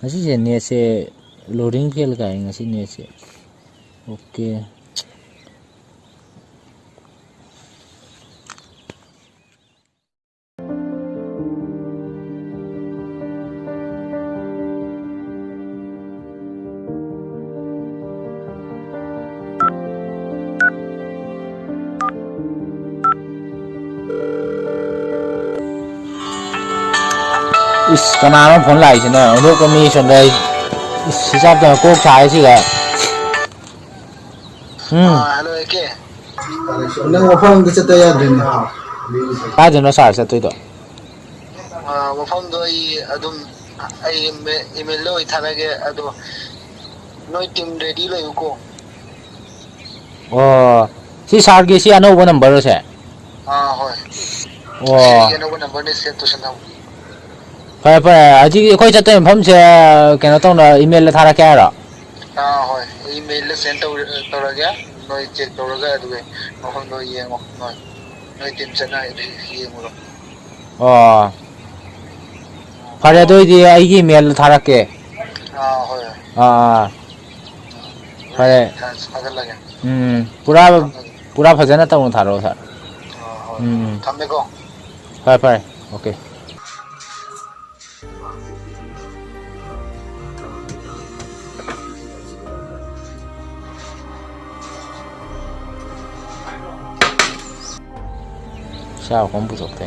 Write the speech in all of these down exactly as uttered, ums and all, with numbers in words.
ꯉꯁꯤꯁꯦ ꯅꯦꯠꯁꯦ lodging fail ꯀꯥꯏ ꯉꯁꯤ ꯅꯦꯠꯁꯦ꯫ ꯑꯣꯀꯦ꯫ ꯏꯁ, ꯀꯅꯥꯅꯣ ꯐꯣꯟ ꯂꯥꯛꯏꯁꯤꯅ? ꯑꯣꯟꯊꯣꯛꯄ ꯃꯤ ꯁꯣꯝꯗ ꯑꯩ, ꯏꯁ, ꯍꯤꯁꯥꯞꯇ ꯀꯣꯛ ꯁꯥꯏꯁꯤꯒ꯫ ꯎꯝ꯫ ꯑꯥ, ꯍꯜꯂꯣ, ꯑꯦ ꯀꯦ꯫ ꯅꯪ ꯃꯐꯝ ꯑꯃꯗ ꯆꯠꯇ ꯌꯥꯗ꯭ꯔꯦꯅꯦ꯫ ꯀꯥꯏꯗꯅꯣ ꯁꯥꯔ ꯆꯠꯇꯣꯏꯗꯣ? ꯑꯥ, ꯃꯐꯝꯗꯣ ꯑꯩ ꯑꯗꯨꯝ, ꯑꯩ ꯏꯃꯦ-, ꯏꯃꯦꯜꯗ ꯑꯣꯏ ꯊꯥꯔꯛꯑꯒꯦ, ꯑꯗꯣ ꯅꯣꯏ ꯇꯤꯝ ꯔꯦꯗꯤ ꯂꯩꯌꯨꯀꯣ꯫ ꯑꯣ, ꯁꯤ ꯁꯥꯔꯒꯤ ꯁꯤ ꯑꯅꯧꯕ ꯅꯝꯕꯔꯔꯣ ꯁꯦ? ꯑꯥ, ꯍꯣꯏ꯫ ꯑꯣ꯫ ꯁꯤꯒꯤ ꯑꯅꯧꯕ ꯅꯝꯕꯔꯅꯦ, ꯁꯦꯚ ꯇꯧꯁꯟꯅꯧ꯫ ꯐꯔꯦ, ꯐꯔꯦ꯫ ꯍꯧꯖꯤꯛ ꯑꯩꯈꯣꯏ ꯆꯠꯇꯣꯏ ꯃꯐꯝꯁꯦ ꯀꯩꯅꯣ ꯇꯧꯅ ꯏꯃꯦꯜꯗ ꯊꯥꯔꯛꯀꯦ ꯍꯥꯏꯔꯣ? ꯑꯥ, ꯍꯣꯏ꯫ ꯑꯩ ꯏꯃꯦꯜꯗ ꯁꯦꯟ ꯇꯧꯔ-, ꯇꯧꯔꯒꯦ꯫ ꯅꯣꯏ ꯆꯦꯛ ꯇꯧꯔꯒ ꯑꯗꯨꯒ ꯃꯐꯝꯗꯣ ꯌꯦꯡꯉꯣ꯫ ꯅꯣꯏ, ꯅꯣꯏ ꯇꯤꯝ ꯆꯠꯅ ꯌꯦꯡꯉꯨꯔꯣ꯫ ꯑꯣ꯫ ꯐꯔꯦ, ꯑꯗꯨ ꯑꯣꯏꯗꯤ ꯑꯩꯒꯤ ꯏꯃꯦꯜꯗ ꯊꯥꯔꯛꯀꯦ꯫ ꯑꯥ, ꯍꯣꯏ, ꯍꯣꯏ꯫ ꯑꯥ, ꯑꯥ꯫ ꯐꯔꯦ꯫ ꯊꯥ-, ꯊꯥꯖꯤꯜꯂꯒꯦ꯫ ꯎꯝ, ꯎꯝ꯫ ꯄꯨꯔꯥ, ꯊꯝꯃꯒꯦ꯫ ꯄꯨꯔꯥ ꯐꯖꯅ ꯇꯧꯅ ꯊꯥꯔꯛꯑꯣ, ꯁꯥꯔ꯫ ꯑꯥ, ꯍꯣꯏ, ꯎꯝ, ꯍꯣꯏ꯫ ꯎꯝ꯫ ꯊꯝꯃꯦꯀꯣ꯫ ꯐꯔꯦ, ꯐꯔꯦ꯫ ꯑꯣꯀꯦ꯫ ꯆꯥꯛ ꯑꯃ ꯄꯨꯊꯣꯛꯇꯦ꯫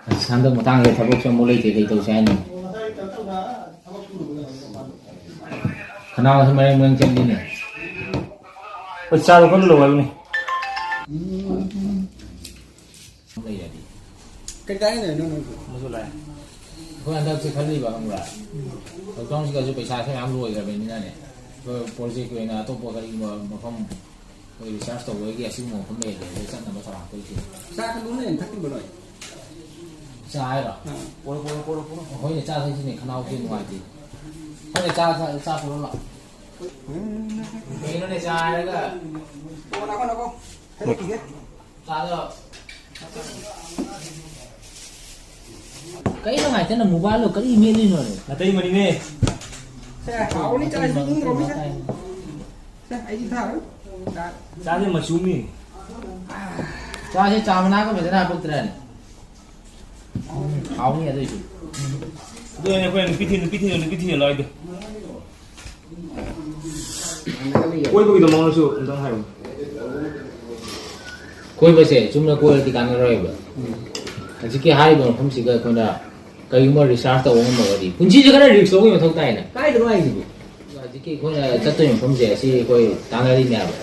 ꯑꯁ, ꯍꯟꯗꯛ ꯃꯇꯥꯡꯁꯦ ꯊꯕꯛꯁꯨ ꯑꯃꯨꯛ ꯂꯩꯇꯦ, ꯀꯩ ꯇꯧꯁꯦ ꯍꯥꯏꯅꯣ? ꯈꯅꯥꯎꯁꯦ ꯃꯔꯦꯡ ꯃꯔꯦꯡ ꯆꯠꯂꯤꯅꯦ꯫ ꯍꯣꯏ, ꯆꯥꯗꯣ ꯈꯔ ꯂꯣꯜꯂꯅꯤ꯫ ꯂꯩꯔꯗꯤ꯫ ꯀꯩ ꯀꯥꯏꯅꯣ ꯅꯪꯁꯨ? ꯑꯃꯁꯨ ꯂꯥꯛꯑꯦ꯫ ꯑꯩꯈꯣꯏ ꯍꯟꯗꯛꯁꯦ ꯈꯜꯂꯤꯕ, ꯈꯪꯕ꯭ꯔꯥ? ꯂꯣꯛꯗꯥꯎꯟꯁꯤꯗꯁꯨ ꯄꯩꯁꯥꯁꯦ ꯃꯌꯥꯝ ꯂꯣꯏꯈ꯭ꯔꯕꯅꯤꯅꯅꯦ, ꯑꯩꯈꯣꯏ ꯄ꯭ꯔꯣꯖꯦꯛꯀꯤ ꯑꯣꯏꯅ ꯑꯇꯣꯞꯄ ꯀꯔꯤꯒꯨꯝꯕ ꯃꯐꯝ ꯑꯩꯈꯣꯏ ꯔꯤꯁꯥꯔꯁ ꯇꯧꯕꯒꯤ ꯑꯁꯤꯒꯨꯝꯕ ꯃꯐꯝ ꯂꯩꯔꯗꯤ ꯑꯩꯈꯣꯏ ꯆꯠꯅꯕ ꯊꯧꯔꯥꯡ ꯑꯩꯈꯣꯏ ꯁꯤꯟ-꯫ ꯆꯥ ꯈꯟꯗꯣꯛꯅ ꯊꯛꯈꯤꯕ ꯅꯣꯏ? ꯆꯥ ꯍꯥꯏꯔꯣ? ꯑꯥ꯫ ꯄꯣꯔꯣ, ꯄꯣꯔꯣ, ꯄꯣꯔꯣ, ꯄꯣꯔꯣ꯫ ꯑꯩꯈꯣꯏꯅ ꯆꯥ ꯊꯛꯁꯤꯅꯦ, ꯈꯅꯥꯎꯁꯦ ꯅꯨꯡꯉꯥꯏꯇꯦ꯫ ꯍꯣꯏꯅꯦ, ꯆꯥ, ꯆꯥ, ꯆꯥ ꯄꯨꯔꯛꯑꯣ ꯂꯥꯛꯑꯣ꯫ ꯀꯩꯅꯣꯅꯦ, ꯆꯥ ꯍꯥꯏꯔꯒ꯫ ꯑꯣ, ꯉꯥꯏꯈꯣ, ꯉꯥꯏꯈꯣ꯫ ꯍꯦꯔꯣ ꯄꯤꯒꯦ꯫ ꯆꯥꯗꯣ꯫ ꯀꯩꯅꯣ ꯉꯥꯏꯇꯅ ꯃꯣꯕꯥꯏꯜꯗꯣ ꯀꯔꯤ ꯃꯦꯠꯂꯤꯅꯣꯅꯦ? ꯅꯥꯇꯩ ꯃꯅꯤꯅꯦ꯫ ꯁꯦ, ꯍꯥꯎꯅꯤ, ꯆꯥ ꯏꯁꯤꯡ ꯏꯪꯈ꯭ꯔꯕꯅꯤ, ꯁꯦ꯫ ꯁꯦ, ꯑꯩꯗꯤ ꯊꯛꯑꯔꯣꯏ꯫ ꯆꯥ꯫ ꯆꯥꯁꯦ ꯃꯆꯨꯝꯅꯤ꯫ ꯆꯥꯁꯦ ꯆꯥ ꯃꯅꯥꯒ ꯐꯖꯅ ꯍꯥꯞꯄꯛꯇ꯭ꯔꯦꯅꯦ꯫ ꯎꯝ, ꯍꯥꯎꯅꯤ ꯑꯗꯨꯏꯁꯨ꯫ ꯑꯗꯨꯅꯦ ꯑꯩꯈꯣꯏꯅ ꯅꯨꯄꯤ ꯊꯤ-, ꯅꯨꯄꯤ ꯊꯤꯅ, ꯅꯨꯄꯤ ꯊꯤꯅ ꯂꯥꯛꯏꯗꯣ꯫ ꯀꯣꯏꯕꯒꯤꯗꯣ ꯃꯉꯣꯟꯗꯁꯨ ꯑꯝꯇꯪ ꯍꯥꯏꯌꯨ꯫ ꯀꯣꯏꯕꯁꯦ ꯆꯨꯝꯅ ꯀꯣꯏꯔꯗꯤ ꯀꯥꯟꯅꯔꯣꯏꯕ꯫ ꯍꯧꯖꯤꯛꯀꯤ ꯍꯥꯏꯔꯤꯕ ꯃꯐꯝꯁꯤꯒ ꯑꯩꯈꯣꯏꯅ ꯀꯔꯤꯒꯨꯝꯕ research ꯇꯧꯕ ꯉꯝꯃꯒꯗꯤ, ꯄꯨꯟꯁꯤꯁꯦ ꯈꯔ risk ꯂꯧꯕꯒꯤ ꯃꯊꯧ ꯇꯥꯏꯅ꯫ ꯀꯥꯏꯗꯅꯣ ꯍꯥꯏꯁꯤꯕꯨ? ꯍꯧꯖꯤꯛꯀꯤ ꯑꯩꯈꯣꯏꯅ ꯆꯠꯇꯣꯏ ꯃꯐꯝꯁꯦ ꯑꯁꯤ ꯑꯩꯈꯣꯏ ꯇꯥꯟꯅꯔꯤꯅꯦꯕ꯫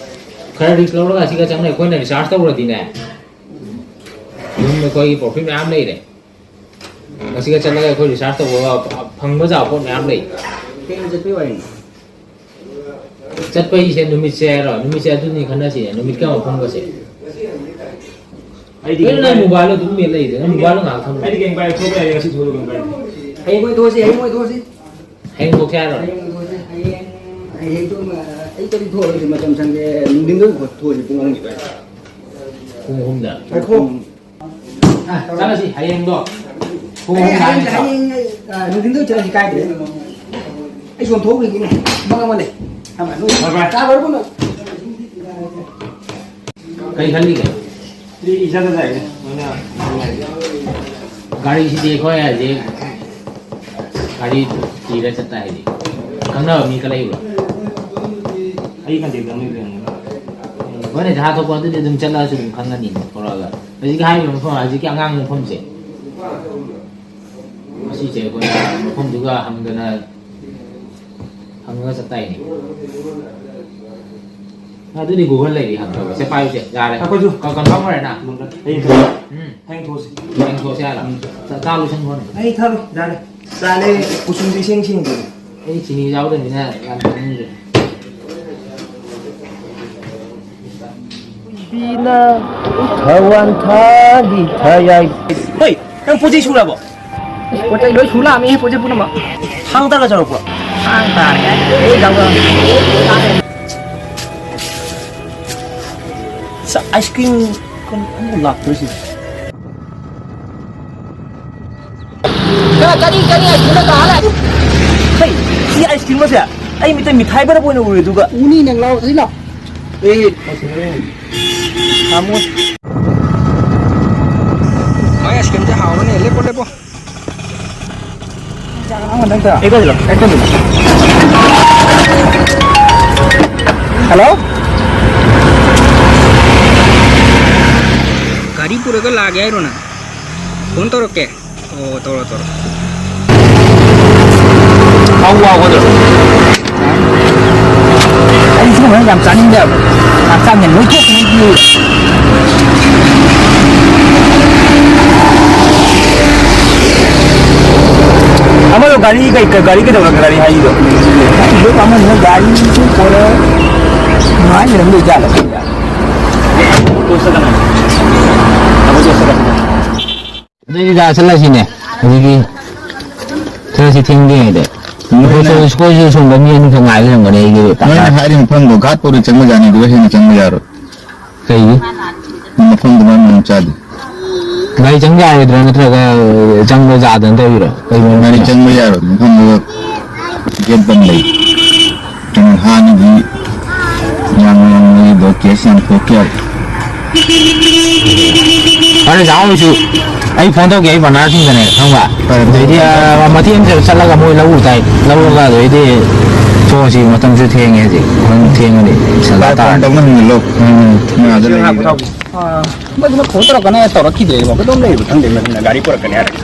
ꯈꯔ risk ꯂꯧꯔꯒ ꯑꯁꯤꯒ ꯆꯪꯅ ꯑꯩꯈꯣꯏꯅ research ꯇꯧꯔꯗꯤꯅꯦ, ꯑꯗꯨꯝ ꯑꯩꯈꯣꯏꯒꯤ profit ꯃꯌꯥꯝ ꯂꯩꯔꯦ꯫ ꯃꯁꯤꯒ ꯆꯠꯂꯒ ꯑꯩꯈꯣꯏ research ꯇꯧꯕ ꯐꯪꯕ ꯌꯥꯕ ꯄꯣꯠ ꯃꯌꯥꯝ ꯂꯩ꯫ ꯀꯩꯅꯣ ꯆꯠꯄꯩ ꯋꯥꯔꯤꯅꯣ? ꯆꯠꯄꯩꯁꯦ ꯅꯨꯃꯤꯠꯁꯦ ꯍꯥꯏꯔꯣ? ꯅꯨꯃꯤꯠꯁꯦ ꯑꯗꯨꯅꯤ ꯈꯟꯅꯁꯤ, ꯅꯨꯃꯤꯠꯀ ꯃꯐꯝꯒꯁꯦ꯫ ꯑꯩꯗꯤ ꯀꯩꯅꯣ ꯅꯪ ꯀꯩꯝ ꯃꯣꯕꯥꯏꯜꯗꯣ ꯑꯗꯨꯝ ꯃꯦꯠ ꯂꯩꯗꯣ? ꯅꯪ ꯃꯣꯕꯥꯏꯜꯗꯣ ꯉꯥꯏꯍꯥꯛ ꯊꯝꯃꯣ꯫ ꯑꯩꯗꯤ ꯀꯩꯝ ꯀꯥꯏꯗꯦ, ꯊꯣꯛꯄ ꯌꯥꯏꯌꯦ, ꯉꯁꯤ ꯊꯣꯛꯑꯁꯨ ꯀꯩꯝ ꯀꯥꯏꯗꯦ꯫ ꯍꯌꯦꯡ ꯑꯣꯏ ꯊꯣꯛꯑꯁꯤ, ꯍꯌꯦꯡ ꯑꯣꯏ ꯊꯣꯛꯑꯁꯤ꯫ ꯍꯌꯦꯡ ꯊꯣꯛꯁꯦ ꯍꯥꯏꯔꯣ? ꯍꯌꯦꯡ ꯑꯣꯏ ꯊꯣꯛꯑꯁꯤ, ꯍꯌꯦꯡ꯫ ꯍꯌꯦꯡ ꯊꯣꯛ-, ꯑꯌꯨꯛꯇꯗꯤ ꯊꯣꯛꯑꯔꯣꯏꯁꯤ, ꯃꯇꯝ ꯁꯪꯗꯦ, ꯅꯨꯡꯊꯤꯟꯗ ꯑꯣꯏꯅ ꯊꯣꯛꯑꯁꯤ, ꯄꯨꯡ ꯑꯍꯨꯝꯒꯤ ꯑꯗꯨꯋꯥꯏꯗ꯫ ꯄꯨꯡ ꯑꯍꯨꯝꯗ? ꯉꯥꯏꯈꯣ꯫ ꯎꯝ꯫ ꯑ, ꯆꯠꯂꯁꯤ, ꯍꯌꯦꯡꯗꯣ꯫ ꯄꯨꯡ ꯑꯍꯨꯝ ꯍꯌꯦꯡ, ꯇꯥꯔꯅꯤ꯫ ꯍꯌꯦꯡ, ꯑ, ꯅꯨꯡꯊꯤꯟꯗ ꯑꯣꯏꯅ ꯆꯠꯂꯁꯤ, ꯀꯥꯏꯗꯦ꯫ ꯑꯩ ꯁꯣꯝ ꯊꯣꯛꯎꯈꯤꯒꯦꯅꯦ, ꯊꯕꯛ ꯑꯃ ꯂꯩ꯫ ꯊꯝꯃꯦ, ꯅꯣꯏ ꯕꯥꯏ ꯕꯥꯏ꯫ ꯆꯥ ꯂꯣꯏꯔꯕꯣ ꯅꯣꯏ? ꯀꯩ ꯈꯜꯂꯤꯒꯦ? ꯑꯩ ꯏꯆꯥꯗ ꯂꯥꯛꯑꯦ, ꯃꯣꯏꯅ ꯍꯥꯏꯔꯦ꯫ ꯒꯥꯔꯤꯁꯤꯗꯤ ꯑꯩꯈꯣꯏ ꯍꯧꯖꯤꯛ ꯒꯥꯔꯤ ꯊꯤꯔ ꯆꯠꯇ ꯍꯥꯏꯗꯤ ꯈꯪꯅꯕ ꯃꯤ ꯈꯔ ꯂꯩꯕ꯭ꯔꯣ? ꯑꯩ contact ꯑꯃ ꯂꯩꯕꯅꯦ꯫ ꯍꯣꯔꯦꯟ ꯊꯥ ꯊꯣꯛꯄ ꯑꯗꯨꯗꯤ ꯑꯗꯨꯝ ꯆꯠꯂꯛꯑꯁꯨ ꯑꯗꯨꯝ ꯈꯪꯒꯅꯤ ꯊꯣꯛꯂꯛꯑꯒ꯫ ꯍꯧꯖꯤꯛꯀꯤ ꯍꯥꯏꯔꯤꯕ ꯃꯐꯝ, ꯍꯧꯖꯤꯛꯀꯤ ꯑꯉꯥꯡ ꯃꯐꯝꯁꯦ, ꯑꯁꯤꯁꯦ ꯑꯩꯈꯣꯏꯅ ꯃꯐꯝꯗꯨꯒ ꯍꯪꯗꯅ ꯍꯪꯉꯒ ꯆꯠꯇꯥꯏꯅꯦ꯫ ꯑꯗꯨꯗꯤ Google ꯂꯩꯔꯤ ꯍꯪꯈ꯭ꯔꯕ? ꯁꯦ, ꯄꯥꯏꯌꯨꯁꯦ, ꯌꯥꯔꯦ꯫ ꯑꯩꯈꯣꯏꯁꯨ꯫ ꯀ-, confirm ꯑꯣꯏꯔꯦꯅ? ꯑꯩ ꯎꯝ꯫ ꯍꯌꯦꯡ ꯊꯣꯛꯑꯁꯤ꯫ ꯍꯌꯦꯡ ꯊꯣꯛꯑꯁꯤ ꯍꯥꯏꯔꯣ? ꯎꯝ꯫ ꯆꯥ-, ꯆꯥ ꯂꯣꯏꯁꯟꯈ꯭ꯔꯣꯅꯦ꯫ ꯑꯩ ꯊꯛꯑꯔꯣꯏ, ꯌꯥꯔꯦ꯫ ꯆꯥ ꯂꯩ, ꯀꯨꯁꯨꯝꯗꯤ ꯏꯁꯦꯡ ꯁꯦꯡꯗꯦ꯫ ꯑꯩ ꯆꯤꯅꯤ ꯌꯥꯎꯗꯕꯅꯤꯅ ꯌꯥꯝ ꯊꯛꯅꯤꯡꯗ꯭ꯔꯦ꯫ ꯅꯨꯄꯤꯅ ꯊꯋꯥꯟ ꯊꯥꯒꯤ ꯊꯌꯥꯏ꯫ ꯍꯣꯏ, ꯅꯪ ꯄꯣꯠ ꯆꯩ ꯁꯨꯔꯕꯣ? ꯑꯁ, ꯄꯣꯠ ꯆꯩ ꯂꯣꯏ ꯁꯨ ꯂꯥꯛꯑꯝꯃꯦ, ꯄꯣꯠ ꯆꯩ ꯄꯨꯝꯅꯃꯛ꯫ ꯊꯥꯡ ꯇꯔꯥ ꯆꯥꯔꯛꯄ꯭ꯔꯣ? ꯇꯥꯡ ꯇꯥꯔꯦ꯫ ꯑꯩ ꯂꯧꯔꯣ꯫ ꯁ-, ice cream ꯀꯣꯟ ꯑꯃꯨꯛ ꯂꯥꯛꯇꯣꯏꯁꯤ꯫ ꯀꯔꯤ, ꯀꯔꯤ ice cream ꯀꯥ ꯂꯥꯛꯏ? ꯍꯩ, ꯁꯤ ice cream ꯑꯁꯦ ꯑꯩ ꯃꯤꯠꯇ ꯃꯤꯊꯥꯏ ꯕꯔꯞ ꯑꯣꯏꯅ ꯎꯔꯦ, ꯑꯗꯨꯒ꯫ ꯎꯅꯤ ꯅꯪ ꯂꯥꯎ, ꯁꯤ ꯂꯥꯎ꯫ ꯑꯦ, ꯈꯥꯃꯣ꯫ ꯃꯥꯏ ice cream ꯁꯦ ꯍꯥꯎꯕꯅꯦ, ꯂꯦꯞꯄꯣ, ꯂꯦꯞꯄꯣ꯫ ꯍꯜꯂꯣ? ꯒꯥꯔꯤ ꯄꯨꯔꯒ ꯂꯥꯛꯑꯒꯦ ꯍꯥꯏꯔꯣ ꯅꯪ? ꯐꯣꯟ ꯇꯧꯔꯛꯀꯦ꯫ ꯑꯣ, ꯇꯧꯔꯣ, ꯇꯧꯔꯣ꯫ ꯍꯥꯎ, ꯍꯥꯎꯒꯗ꯭ꯔꯣ? ꯑꯩ ꯁꯤꯒꯨꯝꯕ ꯌꯥꯝ ꯆꯥꯅꯤꯡꯗꯦꯕ꯫ ꯍꯛꯆꯥꯡꯁꯦ ꯅꯣꯏꯊꯣꯛꯀꯅꯤ꯫ ꯑꯃꯗꯣ ꯒꯥꯔꯤ ꯀꯩ-, ꯀꯩ-, ꯒꯥꯔꯤ ꯀꯩꯗꯧꯔꯒꯦ? ꯒꯥꯔꯤ ꯍꯥꯏꯗꯣ? ꯑꯩ ꯂꯣꯏ ꯄꯥꯝꯃꯝꯅꯤꯅ ꯒꯥꯔꯤꯁꯨ ꯄꯣꯔꯛꯑꯦ꯫ ꯅꯨꯡꯉꯥꯏ ꯂꯩꯔꯝꯗꯣꯏ ꯖꯥꯠꯂꯣ? ꯑꯗꯨꯗꯤ ꯗꯥ ꯆꯠꯂꯁꯤꯅꯦ꯫ ꯍꯧꯖꯤꯛꯀꯤ ꯆꯠꯂꯁꯤ ꯊꯦꯡꯗ꯭ꯔꯤꯉꯩꯗ꯫ ꯅꯣꯏꯅ ꯑꯩꯈꯣꯏꯁꯨ, ꯑꯩꯈꯣꯏꯁꯨ ꯁꯣꯝꯗ ꯃꯤ ꯑꯅꯤꯈꯛ ꯉꯥꯏ ꯂꯩꯔꯝꯒꯅꯤ ꯑꯩꯒꯤ ꯅꯣꯏꯅ ꯄꯥꯈꯥ꯫ ꯍꯥꯏꯔꯤꯕ ꯃꯐꯝꯗꯣ ꯒꯥꯠ ꯐꯥꯎꯗꯤ ꯆꯪꯕ ꯌꯥꯅꯤ, ꯑꯗꯨꯒ ꯍꯦꯟꯅ ꯆꯪꯕ ꯌꯥꯔꯣꯏ꯫ ꯀꯩꯒꯤ? ꯃꯐꯝꯗꯨ ꯃꯔꯝ ꯌꯥꯝ ꯆꯥꯗꯦ꯫ ꯒꯥꯔꯤ ꯆꯪ ꯌꯥꯔꯣꯏꯗ꯭ꯔꯥ, ꯅꯠꯇ꯭ꯔꯒ ꯆꯪꯕ ꯌꯥꯗꯅ ꯇꯧꯔꯤꯔꯣ? ꯀꯩ ꯃꯔꯝꯒꯤꯅꯣ? ꯒꯥꯔꯤ ꯆꯪꯕ ꯌꯥꯔꯣꯏ, ꯃꯐꯝꯗꯨꯗ ꯒꯦꯠ ꯕꯟ ꯂꯩ꯫ ꯀꯩꯅꯣ, ꯍꯥꯟꯅꯒꯤ ꯌꯥꯝ ꯌꯥꯝ ꯂꯩꯕ ꯀꯦꯁ ꯌꯥꯝ ꯊꯣꯛꯀꯦ ꯍꯥꯏ꯫ ꯐꯔꯦ, ꯆꯥꯎꯔꯁꯨ ꯑꯩ ꯐꯣꯟ ꯇꯧꯒꯦ, ꯑꯩ ꯕꯅꯥꯔꯁꯤꯡꯗꯅꯦ, ꯈꯪꯕ? ꯐꯔꯦ, ꯐꯔꯦ, ꯑꯗꯩꯗꯤ, ꯐꯔꯦ꯫ ꯑ, ꯃꯇꯦꯛ ꯑꯃ ꯆꯠꯂꯒ ꯃꯣꯏ ꯂꯧꯔꯨ ꯇꯥꯏ, ꯂꯧꯔꯒ ꯑꯗꯩꯗꯤ ꯊꯣꯡꯁꯤ, ꯃꯇꯝꯁꯨ ꯊꯦꯡꯉꯦ ꯍꯧꯖꯤꯛ, ꯅꯪ ꯊꯦꯡꯉꯅꯤ, ꯁꯟꯗꯥ ꯐꯔꯦ, ꯐꯣꯟ ꯇꯥꯔꯅꯤ꯫ ꯇꯧꯅ ꯍꯪꯖꯤꯜꯂꯣ꯫ ꯎꯝ꯫ ꯃꯣꯏ ꯑꯥꯗ ꯂꯩꯔꯤꯗꯣ꯫ ꯑ, ꯃꯗꯨꯅ ꯐꯣꯟ ꯇꯧꯔꯛꯀꯅꯤ ꯍꯥꯏꯔ ꯇꯧꯔꯛꯈꯤꯗꯦ, ꯋꯥꯛꯀꯤꯡ ꯑꯗꯨꯝ ꯂꯩꯕ ꯈꯪꯗꯦ, ꯃꯗꯨꯅ ꯒꯥꯔꯤ ꯄꯨꯔꯛꯀꯅꯤ ꯍꯥꯏꯔꯒ꯫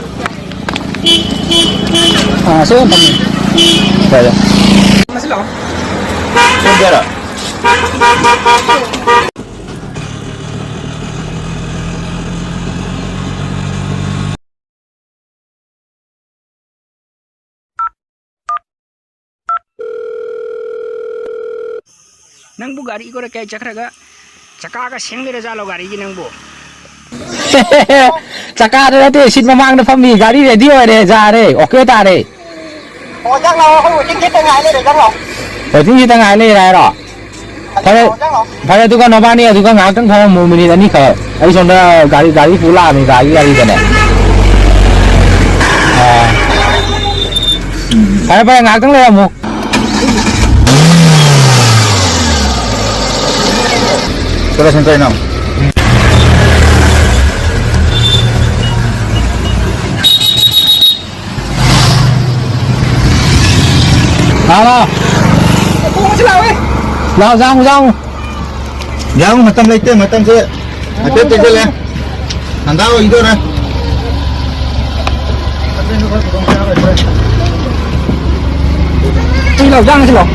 ꯑ, ꯁꯣꯝ ꯐꯝꯃꯤ꯫ ꯐꯔꯦ꯫ ꯃꯁꯤ ꯂꯥꯛꯑꯣ꯫ ꯁꯣꯝꯗꯔꯣ? ꯅꯪꯕꯨ ꯒꯥꯔꯤ ꯏꯒꯣꯔ ꯀꯌꯥ ꯆꯠꯈ꯭ꯔꯒ ꯆꯀꯥꯒ ꯁꯦꯡꯗ꯭ꯔ ꯖꯥꯠꯂꯣ ꯒꯥꯔꯤꯒꯤ ꯅꯪꯕꯨ? ꯆꯀꯥꯗ ꯅꯠꯇꯦ, ꯁꯤꯠ ꯃꯃꯥꯡꯗ ꯐꯝꯃꯤ, ꯒꯥꯔꯤ ꯔꯦꯗꯤ ꯑꯣꯏꯔꯦ, ꯌꯥꯔꯦ, ꯑꯣꯀꯦ ꯇꯥꯔꯦ꯫ ꯑꯣ, ꯆꯪꯂꯛꯑꯣ, ꯑꯩꯈꯣꯏ waiting shed ꯇ ꯉꯥꯏ ꯂꯩꯔꯦ, ꯆꯪꯂꯛꯑꯣ꯫ Waiting shed ꯇ ꯉꯥꯏ ꯂꯩꯔꯦ ꯍꯥꯏꯔꯣ? ꯐꯔꯦ, ꯆꯪꯂꯛꯑꯣ, ꯆꯪꯂꯛꯑꯣ꯫ ꯐꯔꯦ, ꯑꯗꯨꯒ ꯅꯕꯥꯅꯤ ꯑꯗꯨꯒ ꯉꯥꯏꯍꯥꯛꯇꯪ ꯐꯝꯃꯝꯃꯨ, ꯃꯤꯅꯤꯠ ꯑꯅꯤꯈꯛ꯫ ꯑꯩ ꯁꯣꯝꯗ ꯒꯥꯔꯤ, ꯒꯥꯔꯤ ꯄꯨ ꯂꯥꯛꯑꯃꯤ, ꯒꯥꯔꯤ, ꯒꯥꯔꯤꯗꯅꯦ꯫ ꯑꯥ꯫ ꯐꯔꯦ, ꯐꯔꯦ, ꯉꯥꯏꯍꯥꯛꯇꯪ ꯂꯩꯔꯝꯃꯨ꯫ ꯆꯠꯂꯁꯤ ꯀꯩꯅꯣ꯫ ꯂꯥꯛꯑꯣ, ꯂꯥꯛꯑꯣ꯫ ꯂꯥꯛꯑꯣ, ꯆꯪꯉꯨ, ꯆꯪꯉꯨ꯫ ꯌꯥꯝ ꯃꯇꯝ ꯂꯩꯇꯦ, ꯃꯇꯝꯁꯦ ꯍꯥꯏꯐꯦꯠ ꯇꯦꯟꯁꯤꯜꯂꯦ꯫ ꯍꯟꯗꯥ ꯑꯣꯏꯗꯣꯔꯦ꯫ ꯁꯤ ꯂꯥꯎ, ꯆꯪꯉꯨ, ꯁꯤ ꯂꯥꯎ꯫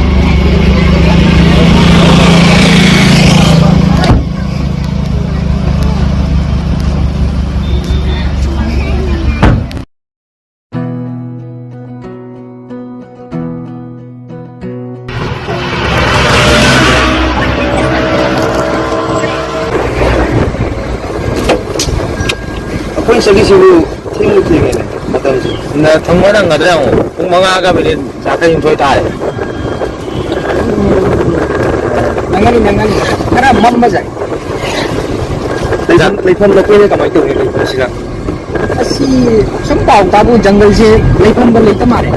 ꯑꯩꯈꯣꯏ ꯆꯠꯂꯤꯁꯤꯕꯨ ꯊꯦꯡꯕꯨ ꯊꯦꯡꯉꯦꯅꯦ ꯃꯇꯝꯁꯦ꯫ ꯅ-, ꯊꯨꯡꯕ ꯅꯪꯒꯗ꯭ꯔꯥ ꯌꯦꯡꯉꯣ꯫ ꯄꯨꯡ ꯃꯉꯥꯒ ꯃꯤꯅꯤꯠ ꯌꯥꯡꯈꯩ ꯍꯨꯝꯗꯣꯏ ꯇꯥꯔꯦ꯫ ꯅꯪꯒꯅꯤ, ꯅꯪꯒꯅꯤ꯫ ꯈꯔ ꯃꯝꯕꯁꯦ꯫ ꯂꯩꯐꯝ, ꯂꯩꯐꯝ ꯂꯩꯀꯣꯏꯅ ꯀꯃꯥꯏꯅ ꯇꯧꯒꯦ, ꯂꯩꯐꯝꯁꯤꯅ? ꯑꯁꯤ ꯁꯨꯝ ꯄꯥꯎ ꯇꯥꯕꯨ ꯖꯪꯒꯜꯁꯦ ꯂꯩꯐꯝꯗ ꯂꯩꯇ ꯃꯥꯜꯂꯦ꯫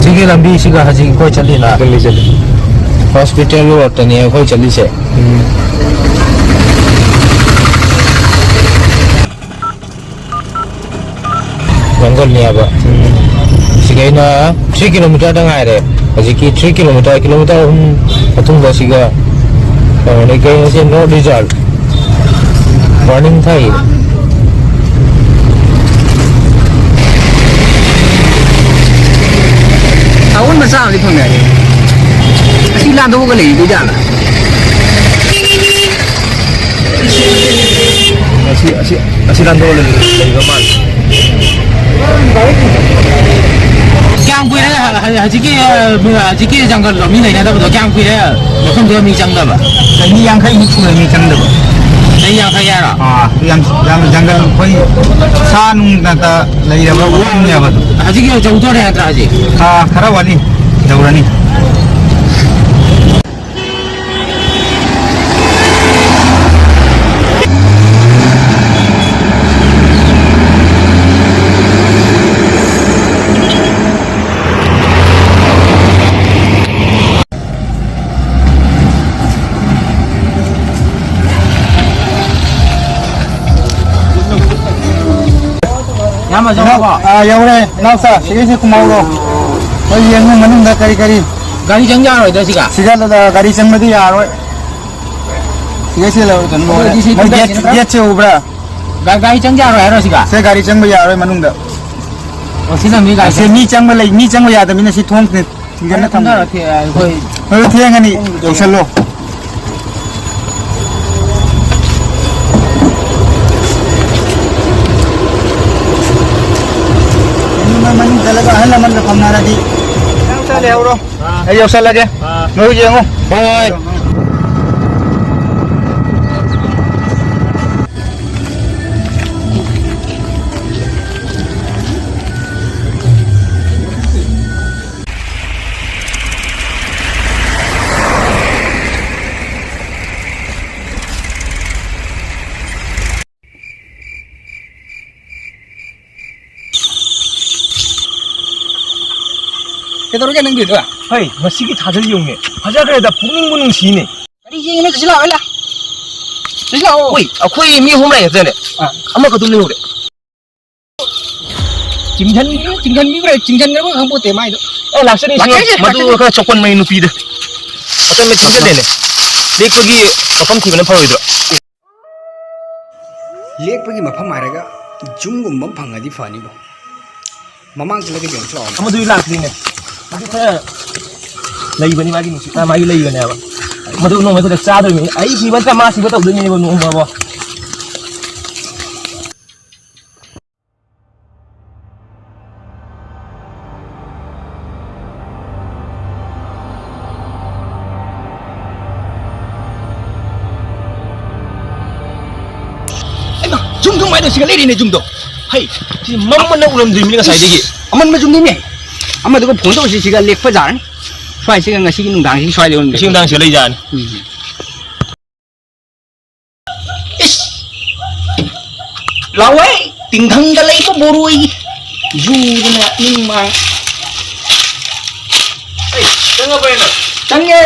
ꯁꯤꯒꯤ ꯂꯝꯕꯤꯁꯤꯒ ꯍꯧꯖꯤꯛ ꯑꯩꯈꯣꯏ ꯆꯠꯂꯤꯅ ꯂꯝꯕꯤ ꯆꯠꯂꯤ꯫ Hospital road ꯇꯅꯤ ꯑꯩꯈꯣꯏ ꯆꯠꯂꯤꯁꯦ꯫ ꯎꯝ꯫ ꯖꯪꯒꯜꯅꯦꯕ꯫ ꯁꯤꯗꯩꯅ three kilometre ꯗ ꯉꯥꯏꯔꯦ꯫ ꯍꯧꯖꯤꯛꯀꯤ three kilometre, kilometre ꯑꯍꯨꯝ ꯃꯇꯨꯡꯗ ꯁꯤꯒ ꯀꯩꯅꯣꯅꯤ, ꯀꯩꯅꯣꯁꯦ, North Desert꯫ Warning ꯊꯥꯏ꯫ ꯁꯥꯎꯟ ꯃꯆꯥ ꯑꯃꯗꯤ ꯐꯪꯉꯦ꯫ ꯑꯁꯤ ꯂꯥꯟꯗꯣꯛꯑꯒ ꯂꯩꯗꯣꯏ ꯖꯥꯠꯂ? ꯑꯁꯤ, ꯑꯁꯤ, ꯑꯁꯤ ꯂꯥꯟꯗꯣꯛꯑ ꯂꯩꯕ ꯃꯥꯜꯂꯦ꯫ ꯀꯌꯥꯝ ꯀꯨꯏꯔꯦ ꯍ-, ꯍ-, ꯍꯧꯖꯤꯛꯀꯤ, ꯑ, ꯍꯧꯖꯤꯛꯀꯤ ꯖꯪꯒꯜꯗꯣ ꯃꯤ ꯂꯩꯅꯗꯕꯗꯣ ꯀꯌꯥꯝ ꯀꯨꯏꯔꯦ? ꯃꯐꯝꯗꯨꯗ ꯃꯤ ꯆꯪꯗꯕ? ꯆꯍꯤ ꯌꯥꯡꯈꯩꯃꯨꯛ ꯁꯨꯔꯦ ꯃꯤ ꯆꯪꯗꯕ꯫ ꯆꯍꯤ ꯌꯥꯡꯈꯩ ꯍꯥꯏꯔꯣ? ꯑꯥ, ꯌꯥꯝ, ꯌꯥꯝ ꯖꯪꯒꯜ, ꯑꯩꯈꯣꯏ ꯁꯥ ꯅꯨꯡ ꯉꯥꯛꯇ ꯂꯩꯔꯕ ꯃꯐꯝꯅꯦꯕ ꯑꯗꯨ꯫ ꯍꯧꯖꯤꯛꯀꯤ ꯌꯧꯗꯣꯔꯦ ꯅꯠꯇ꯭ꯔꯥ ꯍꯧꯖꯤꯛ? ꯑꯥ, ꯈꯔ ꯋꯥꯠꯂꯤ, ꯌꯧꯔꯅꯤ꯫ ꯏꯌꯥꯝꯕ, ꯆꯪꯉꯛꯑꯕꯣ? ꯑꯥ, ꯌꯧꯔꯦ, ꯏꯅꯥꯎꯆꯥ, ꯁꯤꯒꯩꯁꯦ ꯀꯨꯝꯍꯧꯔꯣ꯫ ꯍꯣꯏ, ꯌꯦꯡꯉꯨ ꯃꯅꯨꯡꯗ ꯀꯔꯤ ꯀꯔꯤ꯫ ꯒꯥꯔꯤ ꯆꯪ ꯌꯥꯔꯣꯏꯗ꯭ꯔꯥ ꯁꯤꯒ? ꯁꯤꯒ ꯒꯥꯔꯤ ꯆꯪꯕꯗꯤ ꯌꯥꯔꯣꯏ꯫ ꯁꯤꯒꯩꯁꯦ ꯂꯧꯔꯣ, ꯀꯩꯅꯣ ꯂꯣꯏꯔꯦ꯫ ꯑꯗꯨꯗꯤ ꯁꯤ ꯃꯣꯏ ꯊꯝꯖꯔꯁꯤ ꯒꯦꯠ, ꯅꯠꯇ꯭ꯔꯣ? ꯒꯦꯠꯁꯦ ꯎꯕ꯭ꯔꯥ? ꯒꯥ-, ꯒꯥꯔꯤ ꯆꯪ ꯌꯥꯔꯣꯏ ꯍꯥꯏꯔꯣ ꯁꯤꯒ? ꯁꯦ ꯒꯥꯔꯤ ꯆꯪꯕ ꯌꯥꯔꯣꯏ ꯃꯅꯨꯡꯗ꯫ ꯑꯣ, ꯁꯤ ꯅꯪꯒꯤ ꯒꯥꯔꯤ ꯁꯦ ꯆꯪ- ꯃꯤ ꯆꯪꯕ ꯂꯩ, ꯃꯤ ꯆꯪꯕ ꯌꯥꯗꯕꯅꯤꯅ ꯁꯤ ꯊꯣꯡ ꯊꯤꯡꯖꯤꯟꯅ ꯊꯝꯃꯦ꯫ ꯀꯨꯝꯊꯔꯣ, ꯊꯤ-, ꯑꯩꯈꯣꯏ ꯍꯣꯏ, ꯊꯦꯡꯉꯅꯤ, ꯌꯧꯁꯜꯂꯣ꯫ ꯃꯅꯨꯡ ꯆꯠꯂꯒ ꯑꯍꯜ ꯂꯃꯟꯒ ꯐꯝꯅꯔꯗꯤ꯫ ꯅꯪ ꯆꯠ ꯂꯩꯍꯧꯔꯣ꯫ ꯑꯥ꯫ ꯑꯩ ꯌꯧꯁꯜꯂꯒꯦ꯫ ꯑꯥ꯫ ꯅꯣꯏ ꯌꯦꯡꯉꯨ꯫ ꯍꯣꯏ꯫ ꯀꯩꯗꯧꯔꯒꯦ ꯅꯪꯒꯤꯗꯣ? ꯍꯩ, ꯉꯁꯤꯒꯤ ꯊꯥꯖꯤꯜ ꯌꯦꯡꯉꯨꯅꯦ꯫ ꯐꯖꯈ꯭ꯔꯦꯗ, ꯄꯨꯛꯅꯤꯡꯕꯨ ꯅꯨꯡꯁꯤꯅꯦ꯫ ꯀꯔꯤ ꯌꯦꯡꯉꯤꯅꯣ? ꯁꯤ ꯂꯥꯛꯑꯣ, ꯂꯥꯛꯑꯣ꯫ ꯁꯤ ꯂꯥꯛꯑꯣ꯫ ꯍꯣꯏ, ꯑꯩꯈꯣꯏ ꯃꯤ ꯑꯍꯨꯝ ꯂꯩꯔꯛꯇ꯭ꯔꯅꯦ? ꯑꯥ꯫ ꯑꯃꯈꯛꯇ ꯂꯩꯍꯧꯔꯦ꯫ ꯆꯤꯡꯁꯤꯟꯕꯤꯌꯨ, ꯆꯤꯡꯁꯤꯟꯕꯤꯈ꯭ꯔꯦ, ꯆꯤꯡꯁꯤꯟꯈ꯭ꯔꯕ ꯈꯪꯄꯣꯠꯇꯦ ꯃꯥꯏꯗꯣ꯫ ꯑꯦ, ꯂꯥꯛꯆꯅꯤ, ꯂꯥꯛꯆꯅꯤ, ꯁꯤꯡꯉꯣ꯫ ꯃꯗꯨ ꯂꯥꯛꯆꯅꯤ꯫ ꯈꯔ ꯆꯥꯎꯄꯟꯕꯩ ꯅꯨꯄꯤꯗ꯫ ꯃꯇꯝꯗ ꯆꯤꯡꯁꯤꯜꯂꯦꯅꯦ꯫ ꯂꯦꯛꯄꯒꯤ ꯃꯐꯝ ꯊꯤꯕꯅ ꯐꯔꯣꯏꯗ꯭ꯔꯣ? ꯂꯦꯛꯄꯒꯤ ꯃꯐꯝ ꯍꯥꯏꯔꯒ ꯌꯨꯝꯒꯨꯝꯕ ꯑꯃ ꯐꯪꯉꯗꯤ ꯐꯅꯤꯕꯣ꯫ ꯃꯃꯥꯡ ꯆꯠꯂꯒ ꯌꯦꯡꯉꯨꯁꯤ ꯂꯥꯛꯑꯣ꯫ ꯑꯃꯗꯨꯗꯤ ꯂꯥꯛꯇ꯭ꯔꯤꯅꯦ꯫ ꯑꯗꯨ ꯈꯔ ꯂꯩꯕꯅꯤ ꯃꯥꯒꯤ ꯅꯨꯡꯁꯤꯠ, ꯑ, ꯃꯥꯒꯤ ꯂꯩꯕꯅꯦꯕ꯫ ꯃꯗꯨ ꯅꯣꯡꯃꯩ ꯈꯨꯗꯛ ꯆꯥꯗꯣꯏꯅꯤ꯫ ꯑꯩ ꯁꯤꯕ ꯅꯠꯇ꯭ꯔ ꯃꯥ ꯁꯤꯕ ꯇꯧꯗꯣꯏꯅꯦꯕ ꯅꯣꯡꯃꯕꯣ꯫ ꯌꯨꯝꯗꯣ ꯀꯃꯥꯏꯅ ꯇꯧꯁꯤꯒ ꯂꯩꯔꯤꯅꯦ ꯌꯨꯝꯗꯣ꯫ ꯍꯩ, ꯁꯤ ꯃꯝꯃꯅ ꯎꯔꯝꯗ꯭ꯔꯤꯕꯅꯤ ꯉꯁꯥꯏꯗꯒꯤ꯫ ꯑꯃꯟꯕ ꯌꯨꯝꯅꯤꯅꯦ꯫ ꯑꯃꯗꯨꯒ ꯐꯣꯟ ꯇꯧꯁꯤ ꯁꯤꯒ ꯂꯦꯛꯄ ꯌꯥꯔꯅꯤ꯫ ꯁ꯭ꯋꯥꯏꯁꯤꯒ ꯉꯁꯤꯒꯤ ꯅꯨꯡꯗꯥꯡꯁꯤꯒꯤ ꯁ꯭ꯋꯥꯏꯗ ꯑꯣꯏꯅ ꯉꯁꯤ ꯂꯦꯛꯄ꯫ ꯅꯨꯡꯗꯥꯡꯁꯤꯒ ꯂꯩ ꯌꯥꯔꯅꯤ꯫ ꯎꯝ꯫ ꯏꯁ! ꯂꯥꯎꯋꯦ! ꯇꯤꯡꯈꯪꯗ ꯂꯩꯕ ꯕꯣꯔꯣꯏ ꯌꯨꯗꯅ ꯅꯤꯡ ꯃꯥꯡ꯫ ꯑꯩ, ꯆꯪꯉꯕꯣ ꯅꯪ? ꯆꯪꯉꯦ꯫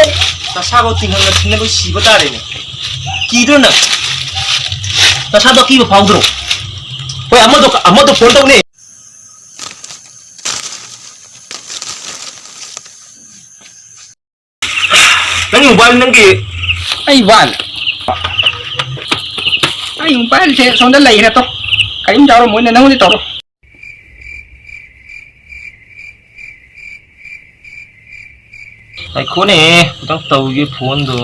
ꯅꯁꯥꯐꯥꯎ ꯇꯤꯡꯈꯪꯗ ꯊꯤꯟꯅꯕ ꯁꯤꯕ ꯇꯥꯔꯦꯅꯦ꯫ ꯀꯤꯗ꯭ꯔꯣ ꯅꯪ? ꯅꯁꯥꯗꯣ ꯑꯀꯤꯕ ꯐꯥꯎꯗ꯭ꯔꯣ? ꯍꯣꯏ, ꯑꯃꯗꯣ, ꯑꯃꯗꯣ ꯐꯣꯟ ꯇꯧꯅꯦ꯫ ꯅꯪꯒꯤ ꯃꯣꯕꯥꯏꯜ, ꯅꯪꯒꯤ ꯑꯩ ꯃꯣꯕꯥꯏꯜ? ꯑꯩ ꯃꯣꯕꯥꯏꯜꯁꯦ ꯁꯣꯝꯗ ꯂꯩꯈ꯭ꯔꯦ꯫ ꯇꯣ, ꯀꯔꯤꯝ ꯌꯥꯎꯔꯝꯃꯣꯏꯅꯦ, ꯅꯪꯉꯣꯟꯗ ꯇꯧꯔꯣ꯫ ꯉꯥꯏꯈꯣꯅꯦ, ꯈꯤꯇꯪ ꯇꯧꯒꯦ ꯐꯣꯟꯗꯣ꯫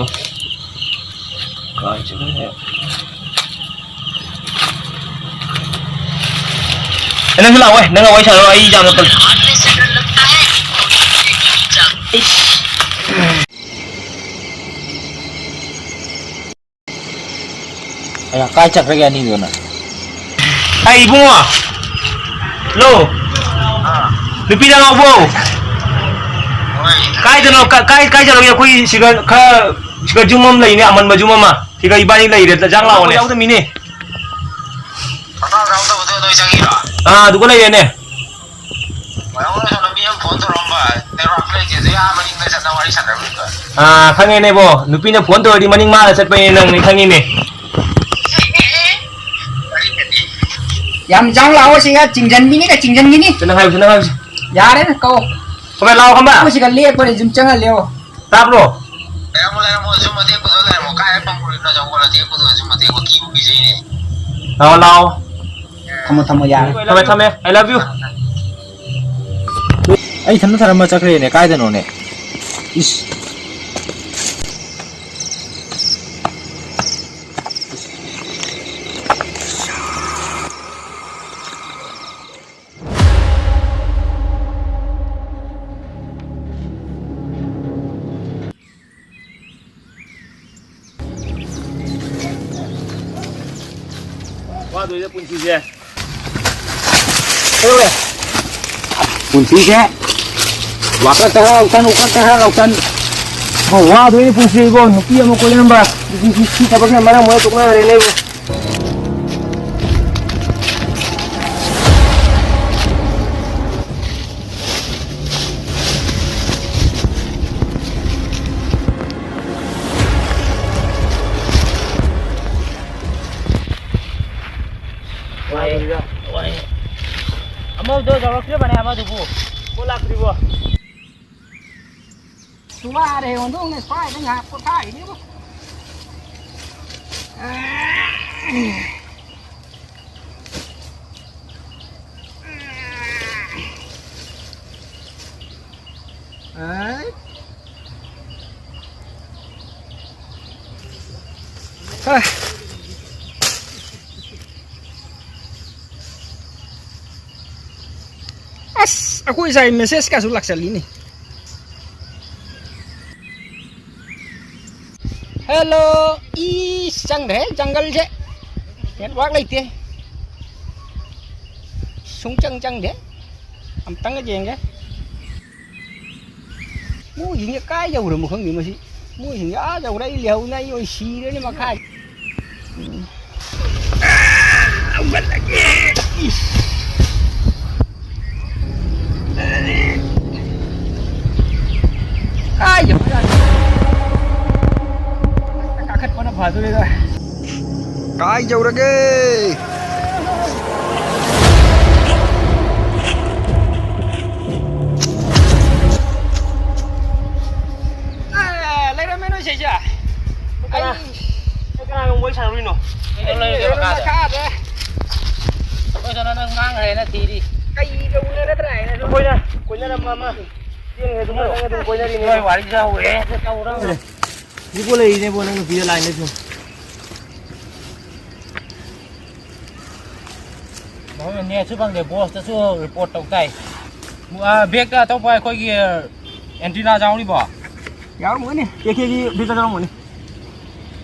ꯀꯥꯏ ꯆꯠꯈ꯭ꯔꯦ? ꯑꯦ, ꯅꯪꯁꯨ ꯂꯥꯛꯑꯣ, ꯅꯪꯒ ꯋꯥꯔꯤ ꯁꯥꯟꯅꯔꯣ, ꯑꯩ ꯌꯥꯝꯅ ꯇꯜꯂꯤ꯫ ꯏꯁ꯫ ꯑꯌꯥ, ꯀꯥꯏ ꯆꯠꯈ꯭ꯔꯒꯦ ꯑꯅꯤꯗꯨꯅ? ꯑꯩ ꯏꯕꯨꯡꯉꯣ꯫ ꯍꯜꯂꯣ꯫ ꯅꯨꯄꯤꯗ ꯉꯥꯎꯕ꯭ꯔꯣ? ꯀꯥꯏꯗꯅꯣ? ꯀꯥꯏ, ꯀꯥꯏ ꯆꯠꯂꯒꯦ? ꯑꯩꯈꯣꯏ ꯁꯤꯒ ꯈꯔ, ꯁꯤꯒ ꯌꯨꯝ ꯑꯃ ꯂꯩꯅꯦ, ꯑꯃꯟꯕ ꯌꯨꯝ ꯑꯃ꯫ ꯁꯤꯒ ꯏꯕꯥꯅꯤ ꯂꯩꯔꯦ, ꯆꯥꯛ ꯂꯥꯛꯑꯣꯅꯦ꯫ ꯌꯥꯎꯗ ꯃꯤꯅꯦ꯫ ꯊꯣꯡꯅꯥꯎ ꯌꯥꯎꯗꯕꯗꯣ ꯅꯣꯏ ꯆꯪꯉꯤꯔꯣ? ꯑꯥ, ꯑꯗꯨꯒ ꯂꯩꯔꯦꯅꯦ꯫ ꯃꯌꯥꯝ ꯂꯣꯏ ꯁꯣꯝꯗ ꯃꯤ ꯑꯃ ꯐꯣꯟ ꯇꯧꯔꯛꯑꯝꯕ, ꯅꯦꯠꯋꯥꯛ ꯂꯩꯇꯦ, ꯑꯗꯨ ꯑꯥ ꯃꯅꯤꯡꯗ ꯆꯠꯅ ꯋꯥꯔꯤ ꯁꯥꯟꯅꯔꯨꯔꯤꯕ꯫ ꯑꯥ, ꯈꯪꯉꯦꯅꯦꯕꯣ, ꯅꯨꯄꯤꯅ ꯐꯣꯟ ꯇꯧꯔꯗꯤ ꯃꯅꯤꯡ ꯃꯥꯅ ꯆꯠꯄꯅꯦ ꯅꯪꯅꯦ ꯈꯪꯉꯤꯅꯦ꯫ ꯌꯥꯝ ꯆꯥꯡ ꯂꯥꯛꯑꯣ, ꯁꯤꯒ ꯆꯤꯡꯖꯟꯕꯤꯅꯤꯒ ꯆꯤꯡꯖꯟꯒꯤꯅꯤ꯫ ꯁꯤ ꯅꯪ ꯍꯥꯏꯌꯨꯁꯦ, ꯅꯪ ꯍꯥꯏꯌꯨꯁꯦ꯫ ꯌꯥꯔꯦꯗ, ꯀꯛꯑꯣ꯫ ꯈꯣꯃꯦ, ꯂꯥꯛꯑꯣ, ꯈꯣꯃꯦ꯫ ꯑꯩꯈꯣꯏ ꯁꯤꯒ ꯂꯦꯞꯄꯅꯦ, ꯁꯨꯝ ꯆꯪꯍꯜꯂꯦ, ꯌꯦꯡꯉꯣ꯫ ꯇꯥꯕ꯭ꯔꯣ? ꯂꯩꯔꯝꯃꯣ, ꯂꯩꯔꯝꯃꯣ, ꯁꯨꯝ ꯑꯇꯦꯛꯄꯗꯣ ꯂꯩꯔꯝꯃꯣ꯫ ꯀꯥꯏꯗ ꯐꯪꯉꯨꯔꯤꯅꯣ, ꯖꯪꯒꯜ ꯑꯇꯦꯛꯄꯗꯣ, ꯁꯨꯝ ꯑꯇꯦꯛꯄ ꯀꯤꯕꯨ ꯀꯤꯖꯩꯅꯦ꯫ ꯂꯥꯛꯑꯣ, ꯂꯥꯛꯑꯣ꯫ ꯊꯝꯃꯣ, ꯊꯝꯃꯣ, ꯌꯥꯔꯦ꯫ ꯊꯝꯃꯦ, ꯊꯝꯃꯦ꯫ I love you꯫ ꯑꯩ ꯏꯊꯟꯗ ꯊꯅꯝꯃ ꯆꯠꯈ꯭ꯔꯦꯅꯦ, ꯀꯥꯏꯗꯅꯣꯅꯦ? ꯏꯁ꯫ ꯋꯥꯗꯣꯏꯅꯦ ꯄꯨꯟꯁꯤꯁꯦ꯫ ꯀꯩꯗꯧꯔꯦ? ꯄꯨꯟꯁꯤꯁꯦ ꯋꯥꯀꯠꯇ ꯍꯔꯥꯎꯁꯟ, ꯎꯀꯠꯇ ꯍꯔꯥꯎꯁꯟ꯫ ꯍꯣ, ꯋꯥꯗꯣꯏꯅꯦ ꯄꯨꯟꯁꯤ ꯏꯕꯣ꯫ ꯅꯨꯄꯤ ꯑꯃ ꯀꯣꯏꯔꯝꯕ, ꯅꯨꯄꯤ ꯁꯤ ꯊꯕꯛꯅ ꯃꯔꯝ ꯑꯣꯏꯔ ꯇꯣꯛꯅꯈ꯭ꯔꯦꯅꯦ ꯏꯕꯣ꯫ ꯋꯥꯏ, ꯋꯥꯏ꯫ ꯑꯃꯗꯣ ꯌꯧꯔꯛꯇ꯭ꯔꯤꯕꯅꯦ, ꯑꯃꯗꯨꯕꯨ꯫ ꯄꯣꯠ ꯂꯥꯛꯇ꯭ꯔꯤꯕꯣ? ꯋꯥꯔꯦ, ꯑꯣꯟꯊꯣꯛꯅ ꯁ꯭ꯋꯥꯏꯗ ꯉꯥꯏꯍꯥꯛ ꯄꯣꯊꯥꯈꯤꯅꯤꯕꯣ꯫ ꯑꯩ꯫ ꯍꯥ꯫ ꯑꯁ, ꯑꯩꯈꯣꯏ ꯉꯁꯥꯏ message ꯀꯥꯁꯨ ꯂꯥꯛꯆꯜꯂꯤꯅꯦ꯫ Hello, ꯏꯁ, ꯆꯪꯗ꯭ꯔꯦ ꯖꯪꯒꯜꯁꯦ꯫ Network ꯂꯩꯇꯦ꯫ ꯁꯨꯡꯆꯪ ꯆꯪꯗꯦ꯫ ꯑꯝꯇꯪꯒ ꯌꯦꯡꯒꯦ꯫ ꯃꯣꯏꯁꯤꯡꯁꯦ ꯀꯥꯏ ꯌꯧꯔꯃꯣ ꯈꯪꯗꯦ ꯃꯁꯤ꯫ ꯃꯣꯏꯁꯤꯡꯁꯦ ꯑꯥ ꯌꯧꯔꯦ, ꯑꯩ ꯂꯩꯍꯧꯅ ꯑꯩ ꯑꯣꯏ ꯁꯤꯔꯦꯅꯦ ꯃꯈꯥ꯫ ꯀꯥꯏ ꯌꯧꯔꯖꯥꯠꯅꯣ? ꯀꯥꯈꯠꯄꯅ ꯐꯗꯣꯔꯤꯗ꯫ ꯀꯥꯏ ꯌꯧꯔꯒꯦ? ꯑꯦ, ꯂꯩꯔꯝꯃꯦ ꯅꯣꯏ ꯁꯤꯁꯦ꯫ ꯀꯅꯥ? ꯑꯩ ꯅꯪ ꯀꯅꯥꯒ ꯋꯥꯔꯤ ꯁꯥꯟꯅꯔꯨꯏꯅꯣ? ꯑꯩ ꯂꯩꯔꯦ ꯃꯈꯥꯗ꯫ ꯃꯈꯥꯗ꯫ ꯑꯩꯈꯣꯏꯗꯅ ꯅꯪ ꯃꯥꯡꯈ꯭ꯔꯦꯅ ꯊꯤꯔꯤ꯫ ꯀꯩꯒ ꯎꯅꯔꯗ꯭ꯔꯥ ꯍꯥꯏꯅ ꯁꯨꯝ꯫ ꯑꯩꯈꯣꯏꯅ ꯀꯣꯏꯅꯔꯝꯕ ꯑꯃ ꯆꯦꯟꯈ꯭ꯔꯦ, ꯑꯗꯨꯝ ꯅꯪ ꯑꯗꯨꯝ ꯀꯣꯏꯅꯔꯤꯅꯦ꯫ ꯅꯣꯏ ꯋꯥꯔꯤ ꯁꯥꯍꯧꯔꯦ꯫ ꯇꯧꯔꯝꯃꯦ꯫ ꯁꯤꯕꯨ ꯂꯩꯔꯤꯅꯦꯕꯣ, ꯅꯪ ꯅꯨꯄꯤꯗ ꯂꯥꯏꯟꯗ ꯁꯨꯝ꯫ ꯅꯦꯠꯁꯨ ꯐꯪꯗꯦ, ꯕꯣꯁꯇꯁꯨ ꯔꯤꯄꯣꯔꯠ ꯇꯧ ꯇꯥꯏ꯫ ꯑ, ꯕꯦꯛꯇ ꯑꯇꯣꯞꯄ ꯑꯩꯈꯣꯏꯒꯤ ꯑꯦꯟꯇꯤꯅꯥ ꯌꯥꯎꯔꯤꯕꯣ? ꯌꯥꯎꯔꯝꯒꯅꯤ, ꯀꯦ ꯀꯦꯒꯤ ꯕꯦꯛꯇ ꯌꯥꯎꯔꯝꯒꯅꯤ꯫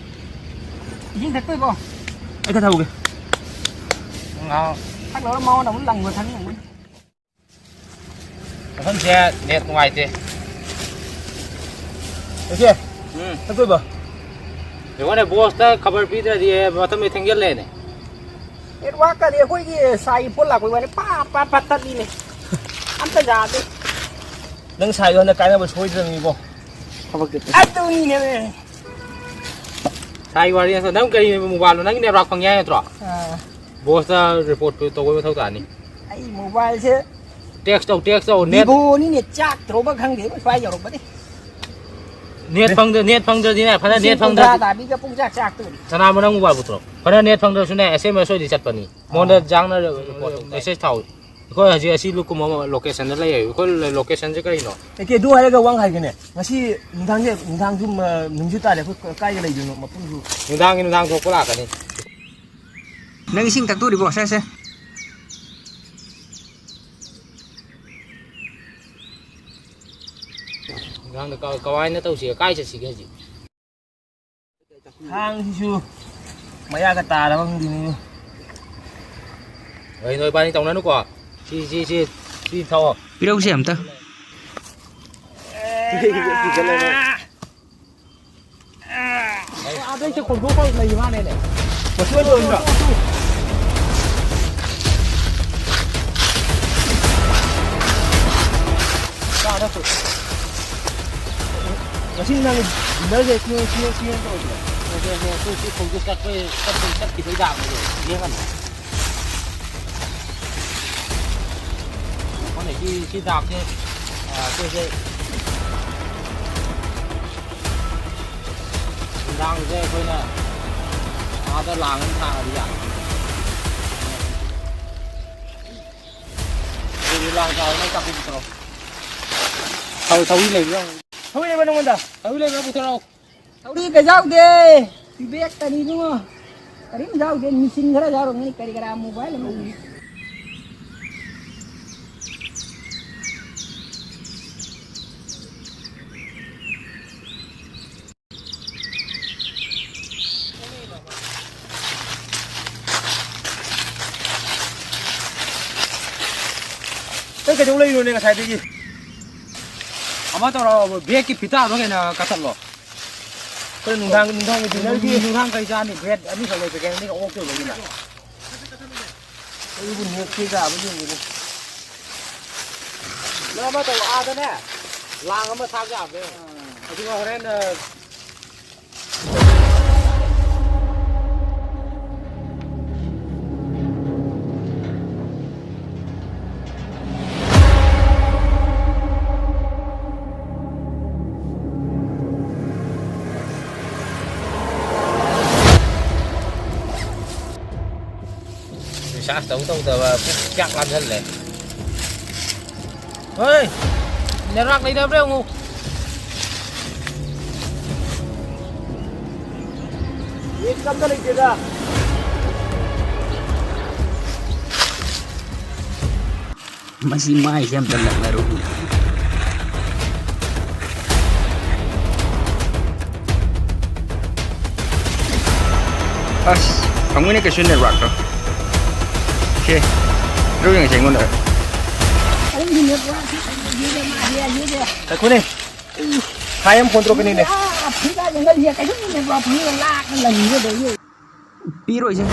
ꯏꯁꯤꯡ ꯊꯛꯇꯣꯏꯕꯣ? ꯑꯩ ꯈꯔ ꯊꯛꯎꯒꯦ꯫ ꯑꯥ꯫ ꯊꯛꯅꯕ ꯃꯉꯣꯟꯗ ꯑꯃꯨꯛ ꯂꯪꯕ ꯊꯛꯅꯤꯡꯉꯝꯒꯅꯤ꯫ ꯃꯐꯝꯁꯦ ꯅꯦꯠ ꯅꯨꯡꯉꯥꯏꯇꯦ꯫ ꯏꯆꯦ, ꯎꯝ꯫ ꯊꯛꯇꯣꯏꯕ? ꯌꯦꯡꯉꯣꯅꯦ, ꯕꯣꯁꯇ ꯈꯕꯔ ꯄꯤꯗ꯭ꯔꯗꯤ ꯃꯇꯝꯁꯦ ꯊꯦꯡꯖꯜꯂꯦꯅꯦ꯫ ꯅꯦꯠꯋꯥꯛꯀꯗꯤ ꯑꯩꯈꯣꯏꯒꯤ ꯁꯥꯏ ꯄꯣꯠ ꯂꯥꯛꯄꯩ ꯋꯥꯅꯤ, ꯄꯥ ꯄꯥ ꯄꯥ ꯇꯠꯂꯤꯅꯦ꯫ ꯑꯝꯇ ꯌꯥꯗꯦ꯫ ꯅꯪ ꯁꯥꯏꯗꯣ ꯍꯟꯗꯛ ꯀꯥꯏꯅꯕ ꯁꯣꯏꯗ꯭ꯔꯕꯅꯤꯀꯣ꯫ ꯊꯕꯛꯇꯤ ꯑꯗꯨꯅꯤꯅꯦ꯫ ꯁꯥꯏ ꯋꯥꯔꯤ ꯅꯠꯇ꯭ꯔꯣ? ꯅꯪ ꯀꯔꯤ ꯃꯣꯕꯥꯏꯜꯅꯣ? ꯅꯪꯒꯤ ꯅꯦꯠꯋꯥꯛ ꯐꯪꯉꯦ ꯍꯥꯏ ꯅꯠꯇ꯭ꯔꯣ? ꯑꯥ꯫ ꯕꯣꯁꯇ ꯔꯤꯄꯣꯔꯠ ꯇꯧꯕꯩ ꯃꯊꯧ ꯇꯥꯅꯤ꯫ ꯑꯩ ꯃꯣꯕꯥꯏꯜꯁꯦ ꯇꯦꯛꯁ ꯇꯧ, ꯇꯦꯛꯁ ꯇꯧ, ꯅꯦꯠ꯫ ꯚꯤꯚꯣꯅꯤꯅꯦ, ꯆꯥꯛꯇ꯭ꯔꯣꯕ ꯈꯪꯗꯦ, ꯁ꯭ꯋꯥꯏ ꯌꯧꯔꯛꯄꯗꯤ꯫ ꯅꯦꯠ ꯐꯪꯗ-, ꯅꯦꯠ ꯐꯪꯗ꯭ꯔꯗꯤꯅꯦ, ꯐꯖꯅ ꯅꯦꯠ ꯂꯤꯁꯤꯡ ꯀꯨꯟꯊ꯭ꯔꯥ ꯐꯪꯗ꯭ꯔꯗꯤ ꯇꯥꯕꯤꯒ ꯄꯨꯡꯆꯥꯛ ꯆꯥꯛꯇꯣꯔꯤ꯫ ꯁꯅꯥꯃ, ꯅꯪ ꯃꯣꯕꯥꯏꯜ ꯄꯨꯊꯣꯔꯛꯑꯣ꯫ ꯐꯖꯅ ꯅꯦꯠ ꯐꯪꯗ꯭ꯔꯁꯨꯅꯦ, ꯑꯦꯁ ꯑꯦꯝ ꯑꯦꯁ ꯑꯣꯏꯗꯤ ꯆꯠꯄꯅꯤ꯫ ꯃꯉꯣꯟꯗ ꯑꯥ꯫ ꯖꯥꯡꯅ ꯔꯤꯄꯣꯔꯠ ꯇꯧ, ꯃꯦꯁꯦꯖ ꯊꯥꯎ꯫ ꯑꯩꯈꯣꯏ ꯍꯧꯖꯤꯛ ꯑꯁꯤ ꯂꯨꯀꯨꯝ ꯑꯃ ꯂꯣꯀꯦꯁꯟꯗ ꯂꯩꯌꯦ꯫ ꯑꯩꯈꯣꯏ ꯂꯣꯀꯦꯁꯟꯁꯦ ꯀꯔꯤꯅꯣ? ꯑꯦ, ꯀꯦ, ꯑꯗꯨ ꯍꯥꯏꯔꯒ ꯋꯥ ꯑꯃ ꯍꯥꯏꯒꯦꯅꯦ꯫ ꯉꯁꯤ ꯅꯨꯡꯗꯥꯡꯁꯦ, ꯅꯨꯡꯗꯥꯡꯁꯨ, ꯑ, ꯅꯨꯡꯁꯨ ꯇꯥꯔꯦ꯫ ꯑꯩꯈꯣꯏ ꯀꯥꯏꯗ ꯂꯩꯗꯣꯏꯅꯣ ꯃꯐꯝꯁꯨ? ꯅꯨꯡꯗꯥꯡꯒꯤ ꯅꯨꯡꯗꯥꯡ ꯊꯣꯛꯄ ꯂꯥꯛꯀꯅꯤ꯫ ꯅꯪ ꯏꯁꯤꯡ ꯊꯛꯇꯣꯔꯤꯕꯣ? ꯁꯦ, ꯁꯦ꯫ ꯅꯨꯡꯗꯥꯡꯗ ꯀ-, ꯀꯃꯥꯏꯅ ꯇꯧꯁꯤꯒꯦ? ꯀꯥꯏ ꯆꯠꯁꯤꯒꯦ ꯍꯧꯖꯤꯛ? ꯊꯥꯡꯁꯤꯁꯨ ꯃꯌꯥꯒ ꯇꯥꯔꯕ ꯈꯪꯗꯦꯅꯦ꯫ ꯍꯣꯏ, ꯅꯣꯏ ꯏꯕꯥꯅꯤ ꯇꯧꯅꯅꯨꯀꯣ꯫ ꯁꯤ, ꯁꯤ, ꯁꯤ, ꯁꯤ ꯊꯛꯑꯣ꯫ ꯄꯤꯔꯧꯁꯦ ꯑꯝꯇ꯫ ꯑꯥꯗꯩ ꯆꯦ ꯈꯣꯡꯗꯣꯛꯄ ꯂꯩ ꯃꯥꯅꯦꯅꯦ꯫ ꯃꯁꯤ ꯑꯣꯏꯅ ꯇꯧꯔꯤꯕ꯭ꯔꯥ? ꯉꯁꯤ ꯅꯪ ꯗꯤꯟꯅꯔꯁꯦ ꯁꯤ, ꯁꯤ, ꯁꯤ ꯑꯣꯏꯅ ꯇꯧꯔꯁꯤꯔꯣ? ꯑꯣꯀꯦ, ꯑꯣꯀꯦ, ꯑꯩꯈꯣꯏ ꯁꯤ ꯈꯣꯡꯗꯣꯛ ꯆꯠꯄꯩ, ꯆꯠꯄꯩ, ꯆꯠꯈꯤꯕꯩ ꯗꯥꯛꯅꯦ ꯑꯗꯣ, ꯌꯦꯡꯉꯅꯤ꯫ ꯍꯣꯏꯅꯦ, ꯁꯤ, ꯁꯤ ꯗꯥꯛꯁꯦ, ꯑ, ꯑꯩꯈꯣꯏꯁꯦ ꯅꯨꯡꯗꯥꯡꯁꯦ ꯑꯩꯈꯣꯏꯅ ꯑꯥꯗ ꯂꯥꯡ ꯑꯃ ꯊꯥꯔꯗꯤ ꯌꯥꯔꯦ꯫ ꯑꯗꯨꯗꯤ ꯂꯥꯡ ꯊꯥꯔꯒ ꯅꯪ ꯆꯥꯛꯈꯨꯝ ꯄꯨꯊꯣꯔꯛꯑꯣ꯫ ꯊꯧ-, ꯊꯧꯔꯤ ꯂꯩꯕ꯭ꯔꯥ? ꯊꯧꯔꯤ ꯂꯩꯕ꯭ꯔꯥ ꯅꯉꯣꯟꯗ? ꯊꯧꯔꯤ ꯂꯩꯕ꯭ꯔꯥ? ꯄꯨꯊꯣꯔꯛꯑꯣ꯫ ꯊꯧꯔꯤ ꯀꯩꯁꯨ ꯌꯥꯎꯗꯦ꯫ ꯕꯦꯛꯇꯅꯤ ꯏꯕꯨꯡꯉꯣ꯫ ꯀꯔꯤꯝ ꯌꯥꯎꯗꯦ꯫ ꯃꯦꯆꯤꯟ ꯈꯔ ꯌꯥꯎꯔꯝꯒꯅꯤ꯫ ꯀꯔꯤ ꯀꯔꯥ ꯃꯣꯕꯥꯏꯜ ꯑꯃ ꯎꯏ꯫ ꯅꯪ ꯀꯩꯗꯧ ꯂꯩꯔꯤꯅꯣꯅꯦ ꯉꯁꯥꯏꯗꯒꯤ? ꯑꯃ ꯇꯧꯔꯣ, ꯕ꯭ꯔꯦꯛꯀꯤ ꯐꯤꯇꯥꯗꯣ ꯀꯩꯅꯣ ꯀꯛꯊꯠꯂꯣ꯫ ꯑꯩꯈꯣꯏ ꯅꯨꯡꯗꯥꯡ, ꯅꯨꯡꯗꯥꯡꯒꯤ ꯗꯤꯟꯅꯔꯒꯤ ꯅꯨꯡꯗꯥꯡ ꯀꯩ ꯆꯥꯅꯤ? ꯕ꯭ꯔꯦꯗ ꯑꯅꯤꯈꯛ ꯂꯩꯕ, ꯀꯩ ꯑꯅꯤꯈꯛ ꯑꯣꯛꯇꯣꯏꯕ ꯑꯗꯨꯅ? ꯑꯩꯕꯨ ꯅꯦꯠ ꯀꯦ ꯌꯥꯕ ꯌꯦꯡꯒꯦꯅꯦ꯫ ꯅꯪ ꯑꯃ ꯇꯧ, ꯑꯥꯗꯅꯦ ꯂꯥꯡ ꯑꯃ ꯊꯥꯛ ꯌꯥꯕꯅꯦ꯫ ꯑꯗꯨꯒ ꯍꯣꯔꯦꯟ, ꯑ, ꯔꯤꯆꯥꯔꯖ ꯇꯧ ꯇꯧꯗꯕ ꯄꯨꯛ ꯀꯌꯥꯛ ꯂꯥꯝꯁꯜꯂꯦ꯫ ꯍꯣꯏ, ꯅꯦꯠꯋꯥꯛ ꯂꯩꯇꯕ꯭ꯔꯥ ꯌꯦꯡꯉꯨ꯫ ꯅꯦꯠ ꯑꯝꯇ ꯂꯩꯇꯦꯗ꯫ ꯃꯁꯤ ꯃꯥꯏꯁꯦ ꯑꯝꯇ ꯂꯪꯅꯔꯨ꯫ ꯑꯁ, ꯐꯪꯉꯣꯏꯅꯦ ꯀꯩꯁꯨ ꯅꯦꯠꯋꯥꯛꯇꯣ꯫ ꯑꯣꯀꯦ, ꯍꯦꯔꯣ ꯌꯦꯡꯉꯁꯦ ꯑꯩꯉꯣꯟꯗ꯫ ꯑꯩꯒꯤ ꯅꯦꯠꯋꯥꯛꯁꯤ ꯌꯦꯡꯒꯦ, ꯃꯥ ꯌꯦꯡꯒꯦ꯫ ꯉꯥꯏꯈꯣꯅꯦ, ꯍꯥꯏ ꯑꯃ ꯐꯣꯟ ꯇꯧꯔꯛꯀꯅꯤꯅꯦ꯫ ꯑꯥ, ꯑꯐ꯭ꯔꯤꯀꯥꯗ ꯂꯩꯔꯤꯁꯦ ꯀꯩꯁꯨ ꯅꯦꯠꯋꯥꯛ ꯐꯪꯉꯒ ꯂꯥꯞꯅ ꯂꯩꯔꯤꯁꯦ꯫ ꯄꯤꯔꯣꯏꯁꯦ꯫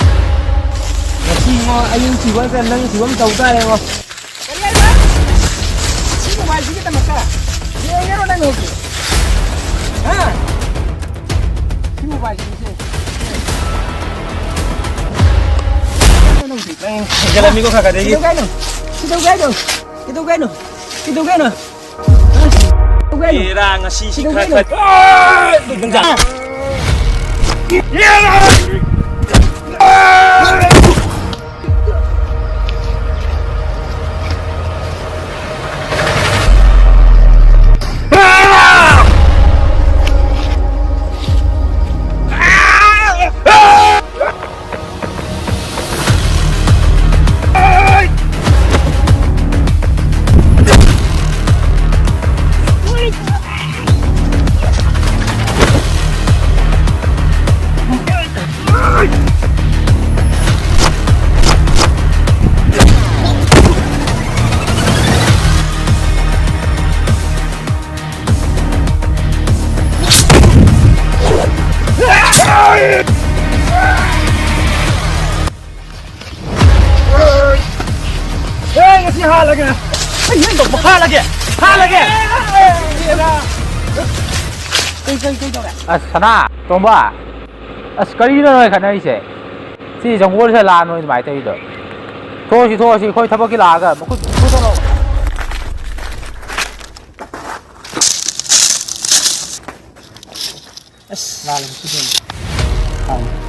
ꯉꯁꯤ ꯏꯉꯣ, ꯑꯩ ꯅꯨꯡꯁꯤꯕ ꯅꯠꯇ꯭ꯔꯦ, ꯅꯪ ꯅꯨꯡꯁꯤꯕ ꯑꯃ ꯇꯧ ꯇꯥꯔꯦ, ꯏꯉꯣ꯫ ꯀꯔꯤ ꯍꯥꯏꯕ? ꯁꯤ ꯃꯣꯕꯥꯏꯜꯁꯤꯒꯤꯗꯃꯛꯇ ꯌꯦꯡꯒꯦꯔꯣ ꯅꯪ ꯍꯧꯖꯤꯛ? ꯍꯥ? ꯁꯤ ꯃꯣꯕꯥꯏꯜꯁꯤꯒꯤꯁꯦ꯫ ꯅꯪ ꯍꯦꯟꯖꯜꯂꯝꯃꯤꯀꯣ ꯈꯔ ꯈꯔꯗꯤ꯫ ꯀꯩꯗꯧꯒꯦ ꯍꯥꯏꯅꯣ? ꯀꯩꯗꯧꯒꯦ ꯍꯥꯏꯅꯣ? ꯀꯩꯗꯧꯒꯦ ꯍꯥꯏꯅꯣ? ꯀꯩꯗꯧꯒꯦ ꯍꯥꯏꯅꯣ? ꯀꯩꯗꯧꯒꯦ ꯍꯥꯏꯅꯣ? ꯍꯥ? ꯀꯩꯗꯧꯒꯦ ꯍꯥꯏꯅꯣ? ꯑꯦꯔꯥ, ꯉꯁꯤꯁꯤ ꯈꯔ ꯀꯩꯗꯧꯒꯦ ꯍꯥꯏꯅꯣ? ꯈꯔ ꯑꯥ! ꯍꯥ? ꯑꯦ, ꯉꯁꯤ ꯍꯥꯠꯂꯒꯦ꯫ ꯑꯩ ꯍꯦꯟꯗꯣꯛꯄ ꯍꯥꯠꯂꯒꯦ꯫ ꯍꯥꯠꯂꯒꯦ꯫ ꯀꯩ, ꯀꯩ, ꯀꯩ ꯇꯧꯔꯦ? ꯑꯁ, ꯁꯅꯥ, ꯇꯣꯝꯕ꯫ ꯑꯁ, ꯀꯔꯤꯅꯣ ꯅꯣꯏ ꯈꯠꯅꯔꯤꯁꯦ? ꯁꯤ ꯖꯪꯒꯜꯁꯦ ꯂꯥꯟ ꯑꯣꯏ ꯑꯗꯨꯃꯥꯏꯅ ꯇꯧꯔꯤꯗꯣ꯫ ꯊꯣꯛꯑꯁꯤ, ꯊꯣꯛꯑꯁꯤ, ꯑꯩꯈꯣꯏ ꯊꯕꯛꯀꯤ ꯂꯥꯛꯑꯒ ꯃꯈꯨꯠ, ꯃꯈꯨꯠ ꯊꯣꯛꯂꯛꯑꯣ꯫ ꯑꯁ, ꯂꯥꯜꯂꯦ, ꯃꯈꯨꯠ ꯊꯣꯛꯂꯛꯑꯦ꯫ ꯂꯥꯜꯂꯦ꯫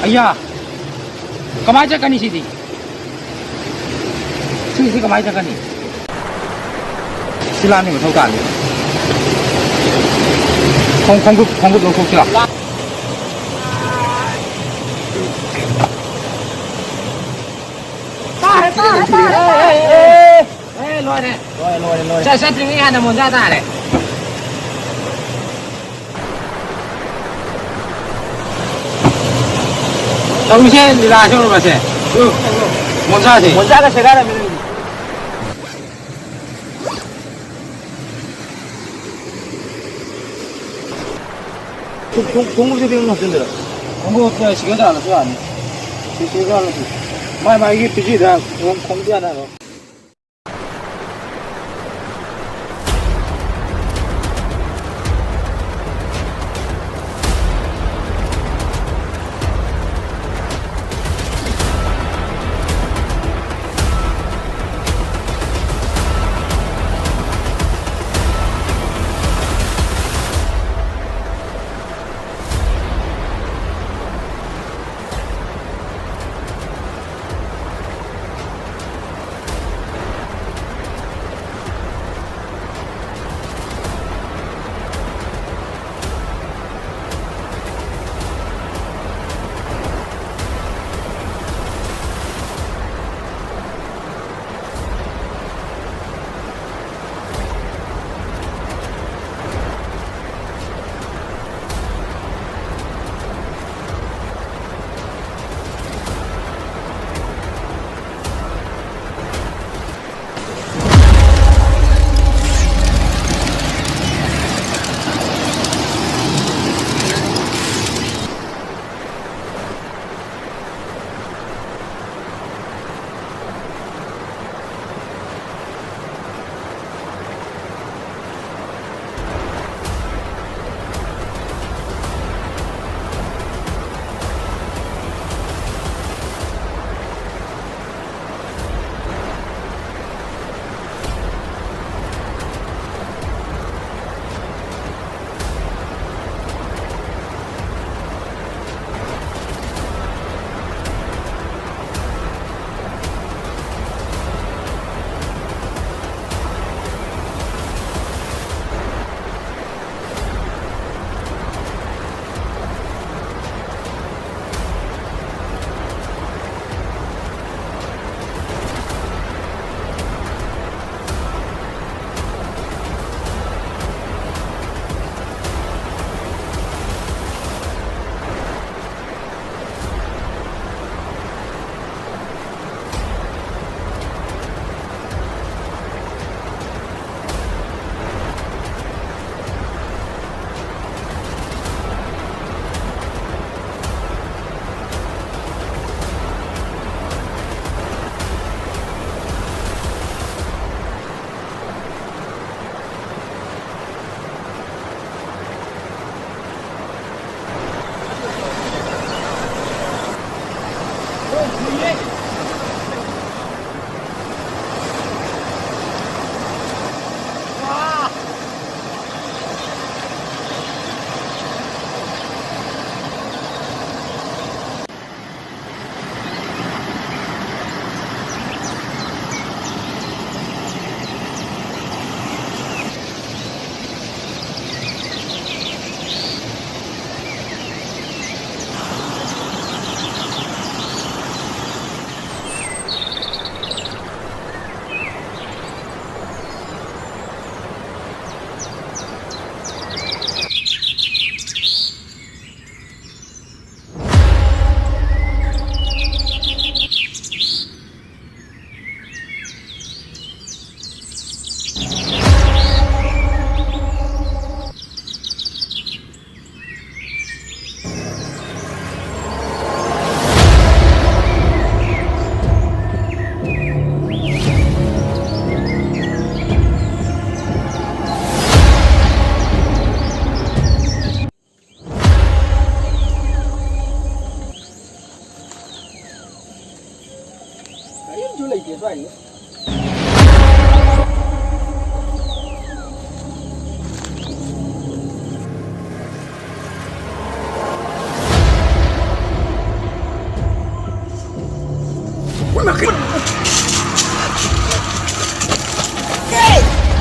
ꯑꯌꯥ! ꯀꯃꯥꯏ ꯆꯠꯀꯅꯤ ꯁꯤꯗꯤ? ꯁꯤꯁꯤ ꯀꯃꯥꯏ ꯆꯠꯀꯅꯤ? ꯁꯤ ꯂꯥꯟꯅꯤ ꯃꯊꯧ ꯇꯥꯅꯤ꯫ ꯈꯣꯡ-, ꯈꯣꯡꯎꯞ, ꯈꯣꯡꯎꯞ ꯂꯧꯊꯣꯛꯁꯤꯔꯣ? ꯇꯥꯔꯦ, ꯇꯥꯔꯦ, ꯇꯥꯔꯦ, ꯇꯥꯔꯦ꯫ ꯑꯦ, ꯂꯣꯏꯔꯦ꯫ ꯂꯣꯏꯔꯦ, ꯂꯣꯏꯔꯦ, ꯂꯣꯏꯔꯦ꯫ ꯆꯠ-, ꯆꯠꯇ꯭ꯔꯤꯉꯩ ꯍꯥꯟꯅ ꯃꯣꯟꯖꯥ ꯇꯥꯔꯦ꯫ ꯇꯧꯔꯤꯁꯦ ꯂꯤꯂꯥꯁꯦ ꯎꯔꯕꯁꯦ? ꯃꯣꯟꯖꯥꯁꯦ꯫ ꯃꯣꯟꯖꯥꯒ ꯁꯦꯒꯥꯏꯔꯝꯃꯦ ꯅꯪꯒꯤ꯫ ꯈꯣꯡ-, ꯈꯣꯡ-, ꯈꯣꯡꯎꯞꯁꯤꯗꯤ ꯑꯗꯨꯝ ꯍꯥꯞꯆꯤꯟꯗꯣꯏꯔꯣ? ꯈꯣꯡꯎꯞꯁꯦ ꯁꯤꯒ ꯇꯥꯔꯁꯨ ꯌꯥꯅꯤ꯫ ꯁꯤ, ꯁꯤꯒ ꯇꯥꯔꯁꯨ꯫ ꯃꯥꯏ ꯃꯥꯏꯒꯤ ꯐꯤꯖꯤꯗ ꯈꯣꯡ-, ꯈꯣꯡꯎꯞ ꯌꯥꯅꯔꯣ꯫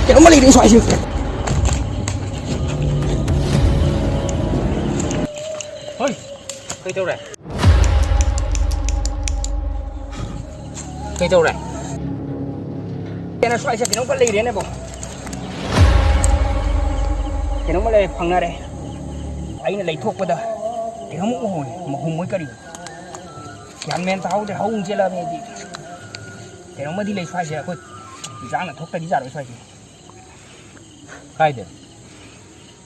ꯀꯩꯅꯣꯝꯃ ꯂꯩꯔꯦ ꯁ꯭ꯋꯥꯏꯁꯦ꯫ ꯍꯣꯏ, ꯀꯩꯗꯧꯔꯦ? ꯀꯩꯗꯧꯔꯦ? ꯀꯩꯅꯣ ꯁ꯭ꯋꯥꯏꯁꯦ ꯀꯩꯅꯣꯝꯈꯛ ꯂꯩꯔꯦꯅꯦꯕꯣ꯫ ꯀꯩꯅꯣꯝꯃ ꯂꯩꯔꯦ, ꯐꯪꯅꯔꯦ꯫ ꯑꯩꯅ ꯂꯩꯊꯣꯛꯄꯗ ꯀꯩꯅꯣꯝꯃ ꯎꯍꯧꯔꯦ, ꯃꯍꯨꯝ ꯑꯣꯏ ꯀꯔꯤ꯫ ꯒ꯭ꯌꯥꯟ ꯃꯦꯟ ꯇꯥꯍꯧꯗ꯭ꯔꯦ, ꯍꯧ ꯆꯦꯜꯂꯛꯑꯕꯅꯤ ꯑꯩꯗꯤ꯫ ꯀꯩꯅꯣꯝꯃꯗꯤ ꯂꯩ ꯁ꯭ꯋꯥꯏꯁꯦ, ꯑꯩꯈꯣꯏ ꯏꯟꯖꯥꯡꯅ ꯊꯣꯛꯇ꯭ꯔꯗꯤ ꯌꯥꯔꯣꯏ ꯁ꯭ꯋꯥꯏꯁꯦ꯫ ꯀꯥꯏꯗ?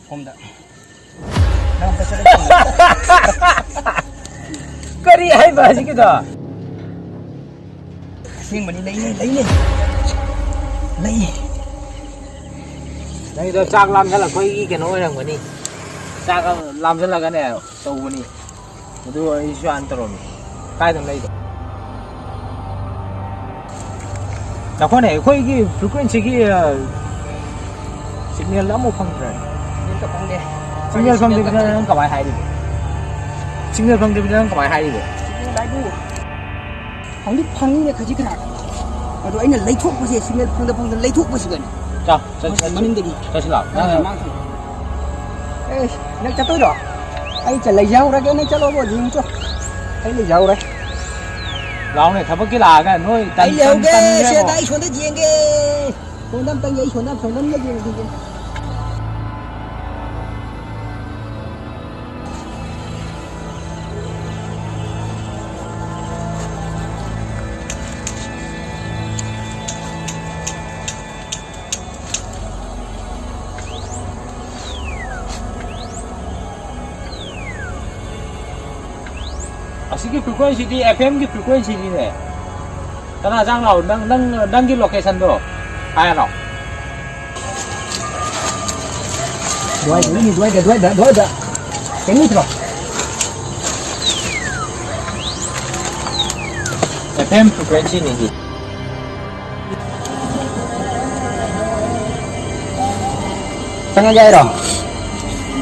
ꯁꯣꯝꯗ꯫ ꯅꯪ ꯑꯝꯇ ꯆꯠꯂ ꯌꯦꯡꯉꯣ꯫ ꯀꯔꯤ ꯍꯥꯏꯕ ꯍꯧꯖꯤꯛꯀꯤꯗꯣ? ꯑꯁꯦꯡꯕꯅꯤ, ꯂꯩꯅꯤ, ꯂꯩꯅꯤ꯫ ꯂꯩ꯫ ꯅꯪꯒꯤꯗꯣ ꯆꯥꯛ ꯂꯥꯝꯁꯜꯂꯛꯄꯒꯤ ꯀꯩꯅꯣ ꯑꯣꯏꯔꯝꯒꯅꯤ꯫ ꯆꯥꯛ ꯂꯥꯝꯁꯜꯂꯒꯅꯦ ꯇꯧꯕꯅꯤ꯫ ꯑꯗꯨ ꯑꯩꯁꯨ ꯍꯥꯟꯅ ꯇꯧꯔꯝꯃꯤ꯫ ꯀꯥꯏꯗꯅꯣ ꯂꯩꯗꯣ? ꯅꯈꯣꯏꯅꯦ, ꯑꯩꯈꯣꯏꯒꯤ frequencyꯒꯤ, ꯑ, signal ꯑꯃꯐꯥꯎ ꯐꯪꯗ꯭ꯔꯦ꯫ ꯑꯝꯇ ꯐꯪꯗꯦ꯫ Signal ꯐꯪꯗꯕꯤꯗ ꯅꯪ ꯀꯃꯥꯏꯅ ꯍꯥꯏꯔꯤꯕ? Signal ꯐꯪꯗꯕꯤꯗ ꯅꯪ ꯀꯃꯥꯏꯅ ꯍꯥꯏꯔꯤꯕ? Signal ꯍꯥꯏꯕꯨ ꯐꯪꯗꯤ ꯐꯪꯉꯤꯅꯦ ꯈꯖꯤꯛ ꯈꯔ꯫ ꯑꯗꯣ ꯑꯩꯅ ꯂꯩꯊꯣꯛꯄꯁꯦ, signal ꯐꯪꯗ ꯐꯪꯗ ꯂꯩꯊꯣꯛꯄꯁꯤꯗꯅꯦ꯫ ꯆꯥ, ꯆꯠ-, ꯆꯠ-, ꯃꯅꯤꯡꯗꯒꯤ꯫ ꯆꯠꯁꯤ ꯂꯥꯛꯑꯣ꯫ ꯅꯪ ꯅꯪ ꯃꯥꯡ ꯊꯝꯃꯣ꯫ ꯑꯦ, ꯅꯪ ꯆꯠꯇꯣꯏꯔꯣ? ꯑꯩ ꯆꯠ-, ꯂꯩꯖꯍꯧꯔꯒꯦ, ꯅꯪ ꯆꯠꯂꯣꯕꯣ, ꯌꯦꯡꯉꯨꯆꯣ꯫ ꯑꯩ ꯂꯩꯖꯍꯧꯔꯦ꯫ ꯂꯥꯎꯅꯦ, ꯊꯕꯛꯀꯤ ꯂꯥꯛꯑꯒ ꯅꯣꯏ ꯑꯩ ꯇꯟ-, ꯂꯩꯍꯧꯒꯦ, ꯇꯟ-, ꯇꯟ-, ꯁꯦ, ꯂꯩꯔꯕꯣ? ꯑꯩ ꯁꯣꯝꯗ ꯌꯦꯡꯒꯦ꯫ ꯁꯣꯝꯗ ꯑꯝꯇꯪ ꯌꯦꯡ, ꯁꯣꯝꯗ, ꯁꯣꯝꯗ ꯑꯝꯇ ꯌꯦꯡꯉꯨꯈꯤꯒꯦ꯫ ꯑꯁꯤꯒꯤ frequencyꯗꯤ FMꯒꯤ frequencyꯅꯤꯅꯦ꯫ ꯀꯅꯥ ꯆꯥꯡ ꯂꯥꯛꯑꯣ? ꯅꯪ, ꯅꯪ, ꯅꯪꯒꯤ locationꯗꯣ ꯍꯥꯏꯔꯣ꯫ ꯑꯗꯨꯋꯥꯏꯗ, ꯑꯗꯨꯋꯥꯏꯗ, ꯑꯗꯨꯋꯥꯏꯗ, ꯑꯗꯨꯋꯥꯏꯗ꯫ ꯀꯩꯝ ꯂꯩꯇ꯭ꯔꯣ? FM frequencyꯅꯤ ꯁꯤ꯫ ꯆꯪꯉꯒꯦ ꯍꯥꯏꯔꯣ?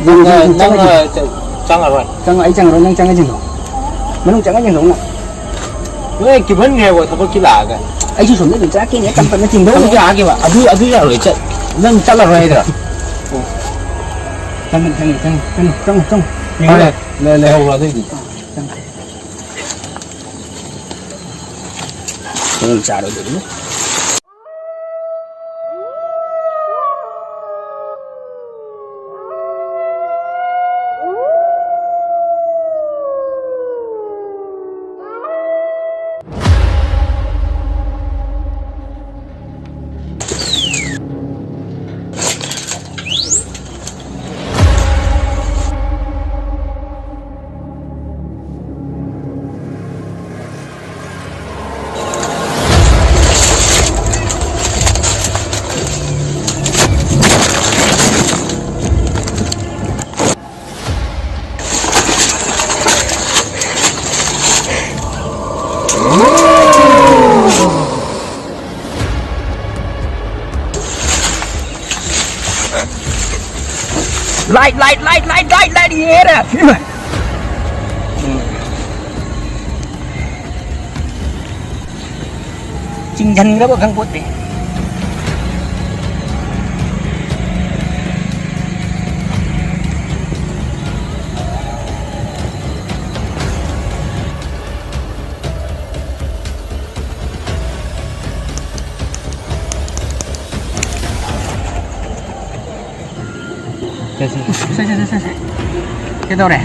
ꯅꯪꯅ, ꯅꯪ ꯅꯪꯅ ꯆꯪꯉꯒꯦ꯫ ꯆ-, ꯆꯪꯉꯔꯣꯏ꯫ ꯆꯪꯉ-, ꯑꯩ ꯆꯪꯉꯔꯣꯏ, ꯅꯪ ꯆꯪꯉ ꯆꯤꯡꯉꯣ꯫ ꯃꯅꯨꯡ ꯆꯪꯉ ꯆꯤꯡꯉꯣ ꯅꯪ꯫ ꯅꯣꯏ ꯀꯤꯍꯟꯈ꯭ꯔꯦꯕ ꯊꯕꯛꯀꯤ ꯂꯥꯛꯑꯒ꯫ ꯑꯩꯁꯨ ꯁꯣꯝꯗ ꯑꯗꯨꯝ ꯆꯪꯉꯛꯀꯦꯅꯦ, ꯇꯞ ꯇꯞꯅ ꯆꯤꯡꯗꯧ꯫ ꯊꯕꯛꯀꯤ ꯂꯥꯛꯑꯒꯦꯕ꯫ ꯑꯗꯨ, ꯑꯗꯨ ꯌꯥꯔꯣꯏ꯫ ꯆꯠ-, ꯅꯪ ꯆꯠꯂꯔꯣꯏ ꯍꯥꯏꯗ꯭ꯔꯥ? ꯆꯪꯉꯣ, ꯆꯪꯉꯣ, ꯆꯪꯉꯣ, ꯆꯪꯉꯣ, ꯆꯪꯉꯣ꯫ ꯍꯣꯏ, ꯂꯩ-, ꯂꯩꯍꯧꯔꯣ ꯑꯗꯨꯏꯗꯤ꯫ ꯆꯪꯉꯣ꯫ ꯐꯖꯅ ꯆꯥꯔꯣ ꯑꯗꯨꯗꯤ꯫ Light, light, light, light, light, light, ये रहा, फिल्म है। ꯆꯤꯡꯁꯤꯟꯈ꯭ꯔꯕ ꯈꯪꯄꯣꯠꯇꯦ꯫ ꯁꯦ, ꯁꯦ, ꯁꯦ, ꯁꯦ, ꯁꯦ, ꯁꯦ, ꯁꯦ꯫ ꯀꯩꯗꯧꯔꯦ?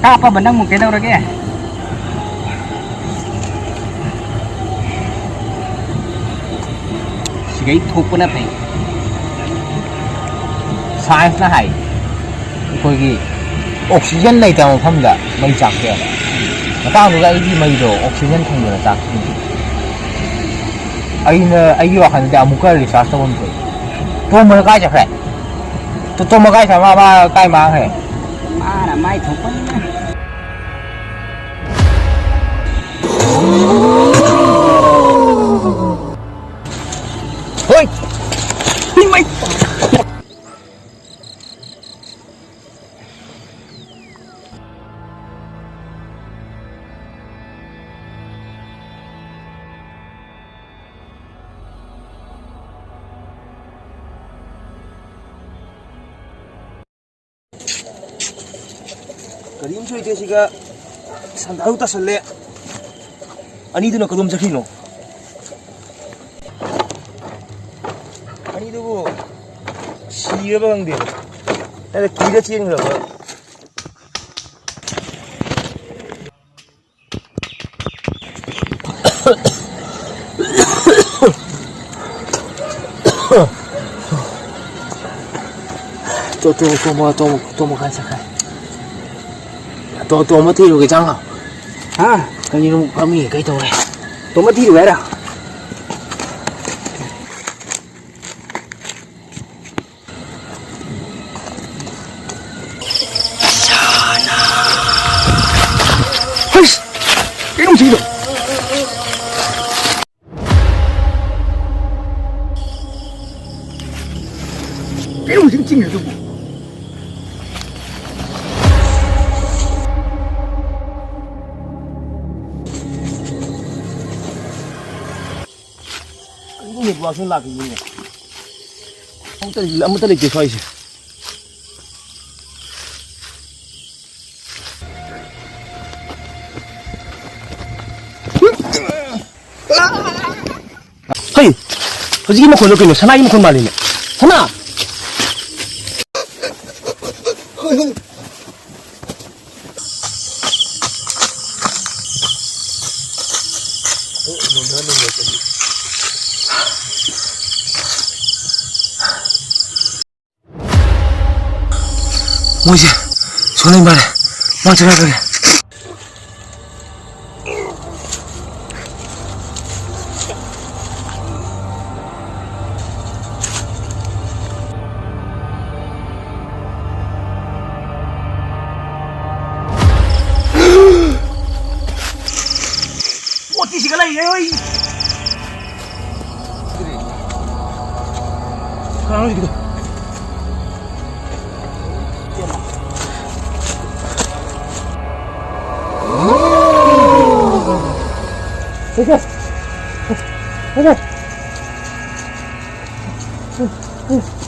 ꯀꯥꯞꯄꯕ ꯅꯪꯕꯨ ꯀꯩꯗꯧꯔꯒꯦ? ꯁꯤꯒꯩ ꯊꯣꯛꯄꯅ ꯐꯩ꯫ Science ꯅ ꯍꯥꯏ, ꯑꯩꯈꯣꯏꯒꯤ oxygen ꯂꯩꯇꯕ ꯃꯐꯝꯗ ꯃꯩ ꯆꯥꯛꯇꯦ ꯍꯥꯏꯕ꯫ ꯃꯇꯥꯡꯗꯨꯗ ꯑꯩꯒꯤ ꯃꯩꯗꯣ oxygen ꯐꯪꯗꯅ ꯆꯥꯛꯈꯤꯕꯅꯤ꯫ ꯑꯩꯅ, ꯑꯩꯒꯤ ꯋꯥꯈꯜꯗꯗꯤ ꯑꯃꯨꯛꯀ recharge ꯇꯧꯐꯝ ꯊꯣꯛꯏ꯫ ꯇꯣꯝꯕꯅ ꯀꯥꯏ ꯆꯠꯈ꯭ꯔꯦ? ꯇꯣ-, ꯇꯣꯝꯕ ꯀꯥꯏ ꯆꯠꯈ꯭ꯔꯦ? ꯃꯥ, ꯃꯥ ꯀꯥꯏ ꯃꯥꯡꯈ꯭ꯔꯦ? ꯃꯥꯅ ꯃꯥꯏ ꯊꯣꯛꯄꯅꯤꯅ꯫ ꯒꯥꯔꯤ ꯑꯃꯁꯨ ꯂꯩꯇꯦ ꯁꯤꯒ꯫ ꯁꯟꯗꯥꯁꯨ ꯇꯥꯁꯜꯂꯦ꯫ ꯑꯅꯤꯗꯨꯅ ꯀꯗꯣꯝ ꯆꯠꯈ꯭ꯔꯤꯅꯣ? ꯑꯅꯤꯗꯨꯕꯨ ꯁꯤꯔꯕ ꯈꯪꯗꯦ꯫ ꯅꯠꯇ꯭ꯔ ꯀꯤꯔ ꯆꯦꯟꯈ꯭ꯔꯕ? ꯇꯣ, ꯇꯣ, ꯇꯣꯝꯕ, ꯇꯣꯝꯕ, ꯇꯣꯝꯕ ꯀꯥꯏ ꯆꯠꯈ꯭ꯔꯦ? ꯇꯣ, ꯇꯣꯝꯕ ꯊꯤꯔꯨꯒꯦ ꯆꯪꯉꯣ꯫ ꯍꯥ? ꯀꯔꯤꯅꯣ ꯐꯝꯃꯤ? ꯀꯩ ꯇꯧꯔꯦ? ꯇꯣꯝꯕ ꯊꯤꯔꯨꯒꯦ ꯍꯥꯏꯔꯣ? ꯍꯩꯁ! ꯀꯩꯅꯣ ꯁꯤꯗꯣ? ꯀꯩꯅꯣ ꯍꯧꯖꯤꯛ ꯆꯤꯡꯉꯤꯗꯨꯕꯨ? ꯀꯩꯅꯣ ꯅꯦꯠꯋꯥꯛꯁꯤꯅ ꯂꯥꯛꯈꯤꯗꯣꯏꯅꯦ? ꯑꯃꯠꯇ, ꯑꯃꯠꯇ ꯂꯩꯇꯦ ꯁ꯭ꯋꯥꯏꯁꯦ꯫ ꯍꯩ! ꯍꯧꯖꯤꯛꯀꯤ ꯃꯈꯣꯟꯗꯣ ꯀꯩꯅꯣ? ꯁꯅꯥꯒꯤ ꯃꯈꯣꯟ ꯃꯥꯜꯂꯤꯅꯦ꯫ ꯁꯅꯥ! ꯃꯣꯏꯁꯦ ꯁꯣꯝꯗ ꯃꯥꯜꯂꯦ꯫ ꯃꯥ ꯆꯠꯈ꯭ꯔꯒꯦ꯫ ꯄꯣꯠꯇꯤ ꯁꯤꯒ ꯂꯩꯔꯦ, ꯍꯣꯏ꯫ ꯀꯅꯥꯅꯣ ꯍꯧꯖꯤꯛꯀꯤꯗꯣ? ꯁꯦ, ꯁꯦ꯫ ꯁꯦ, ꯁꯦ꯫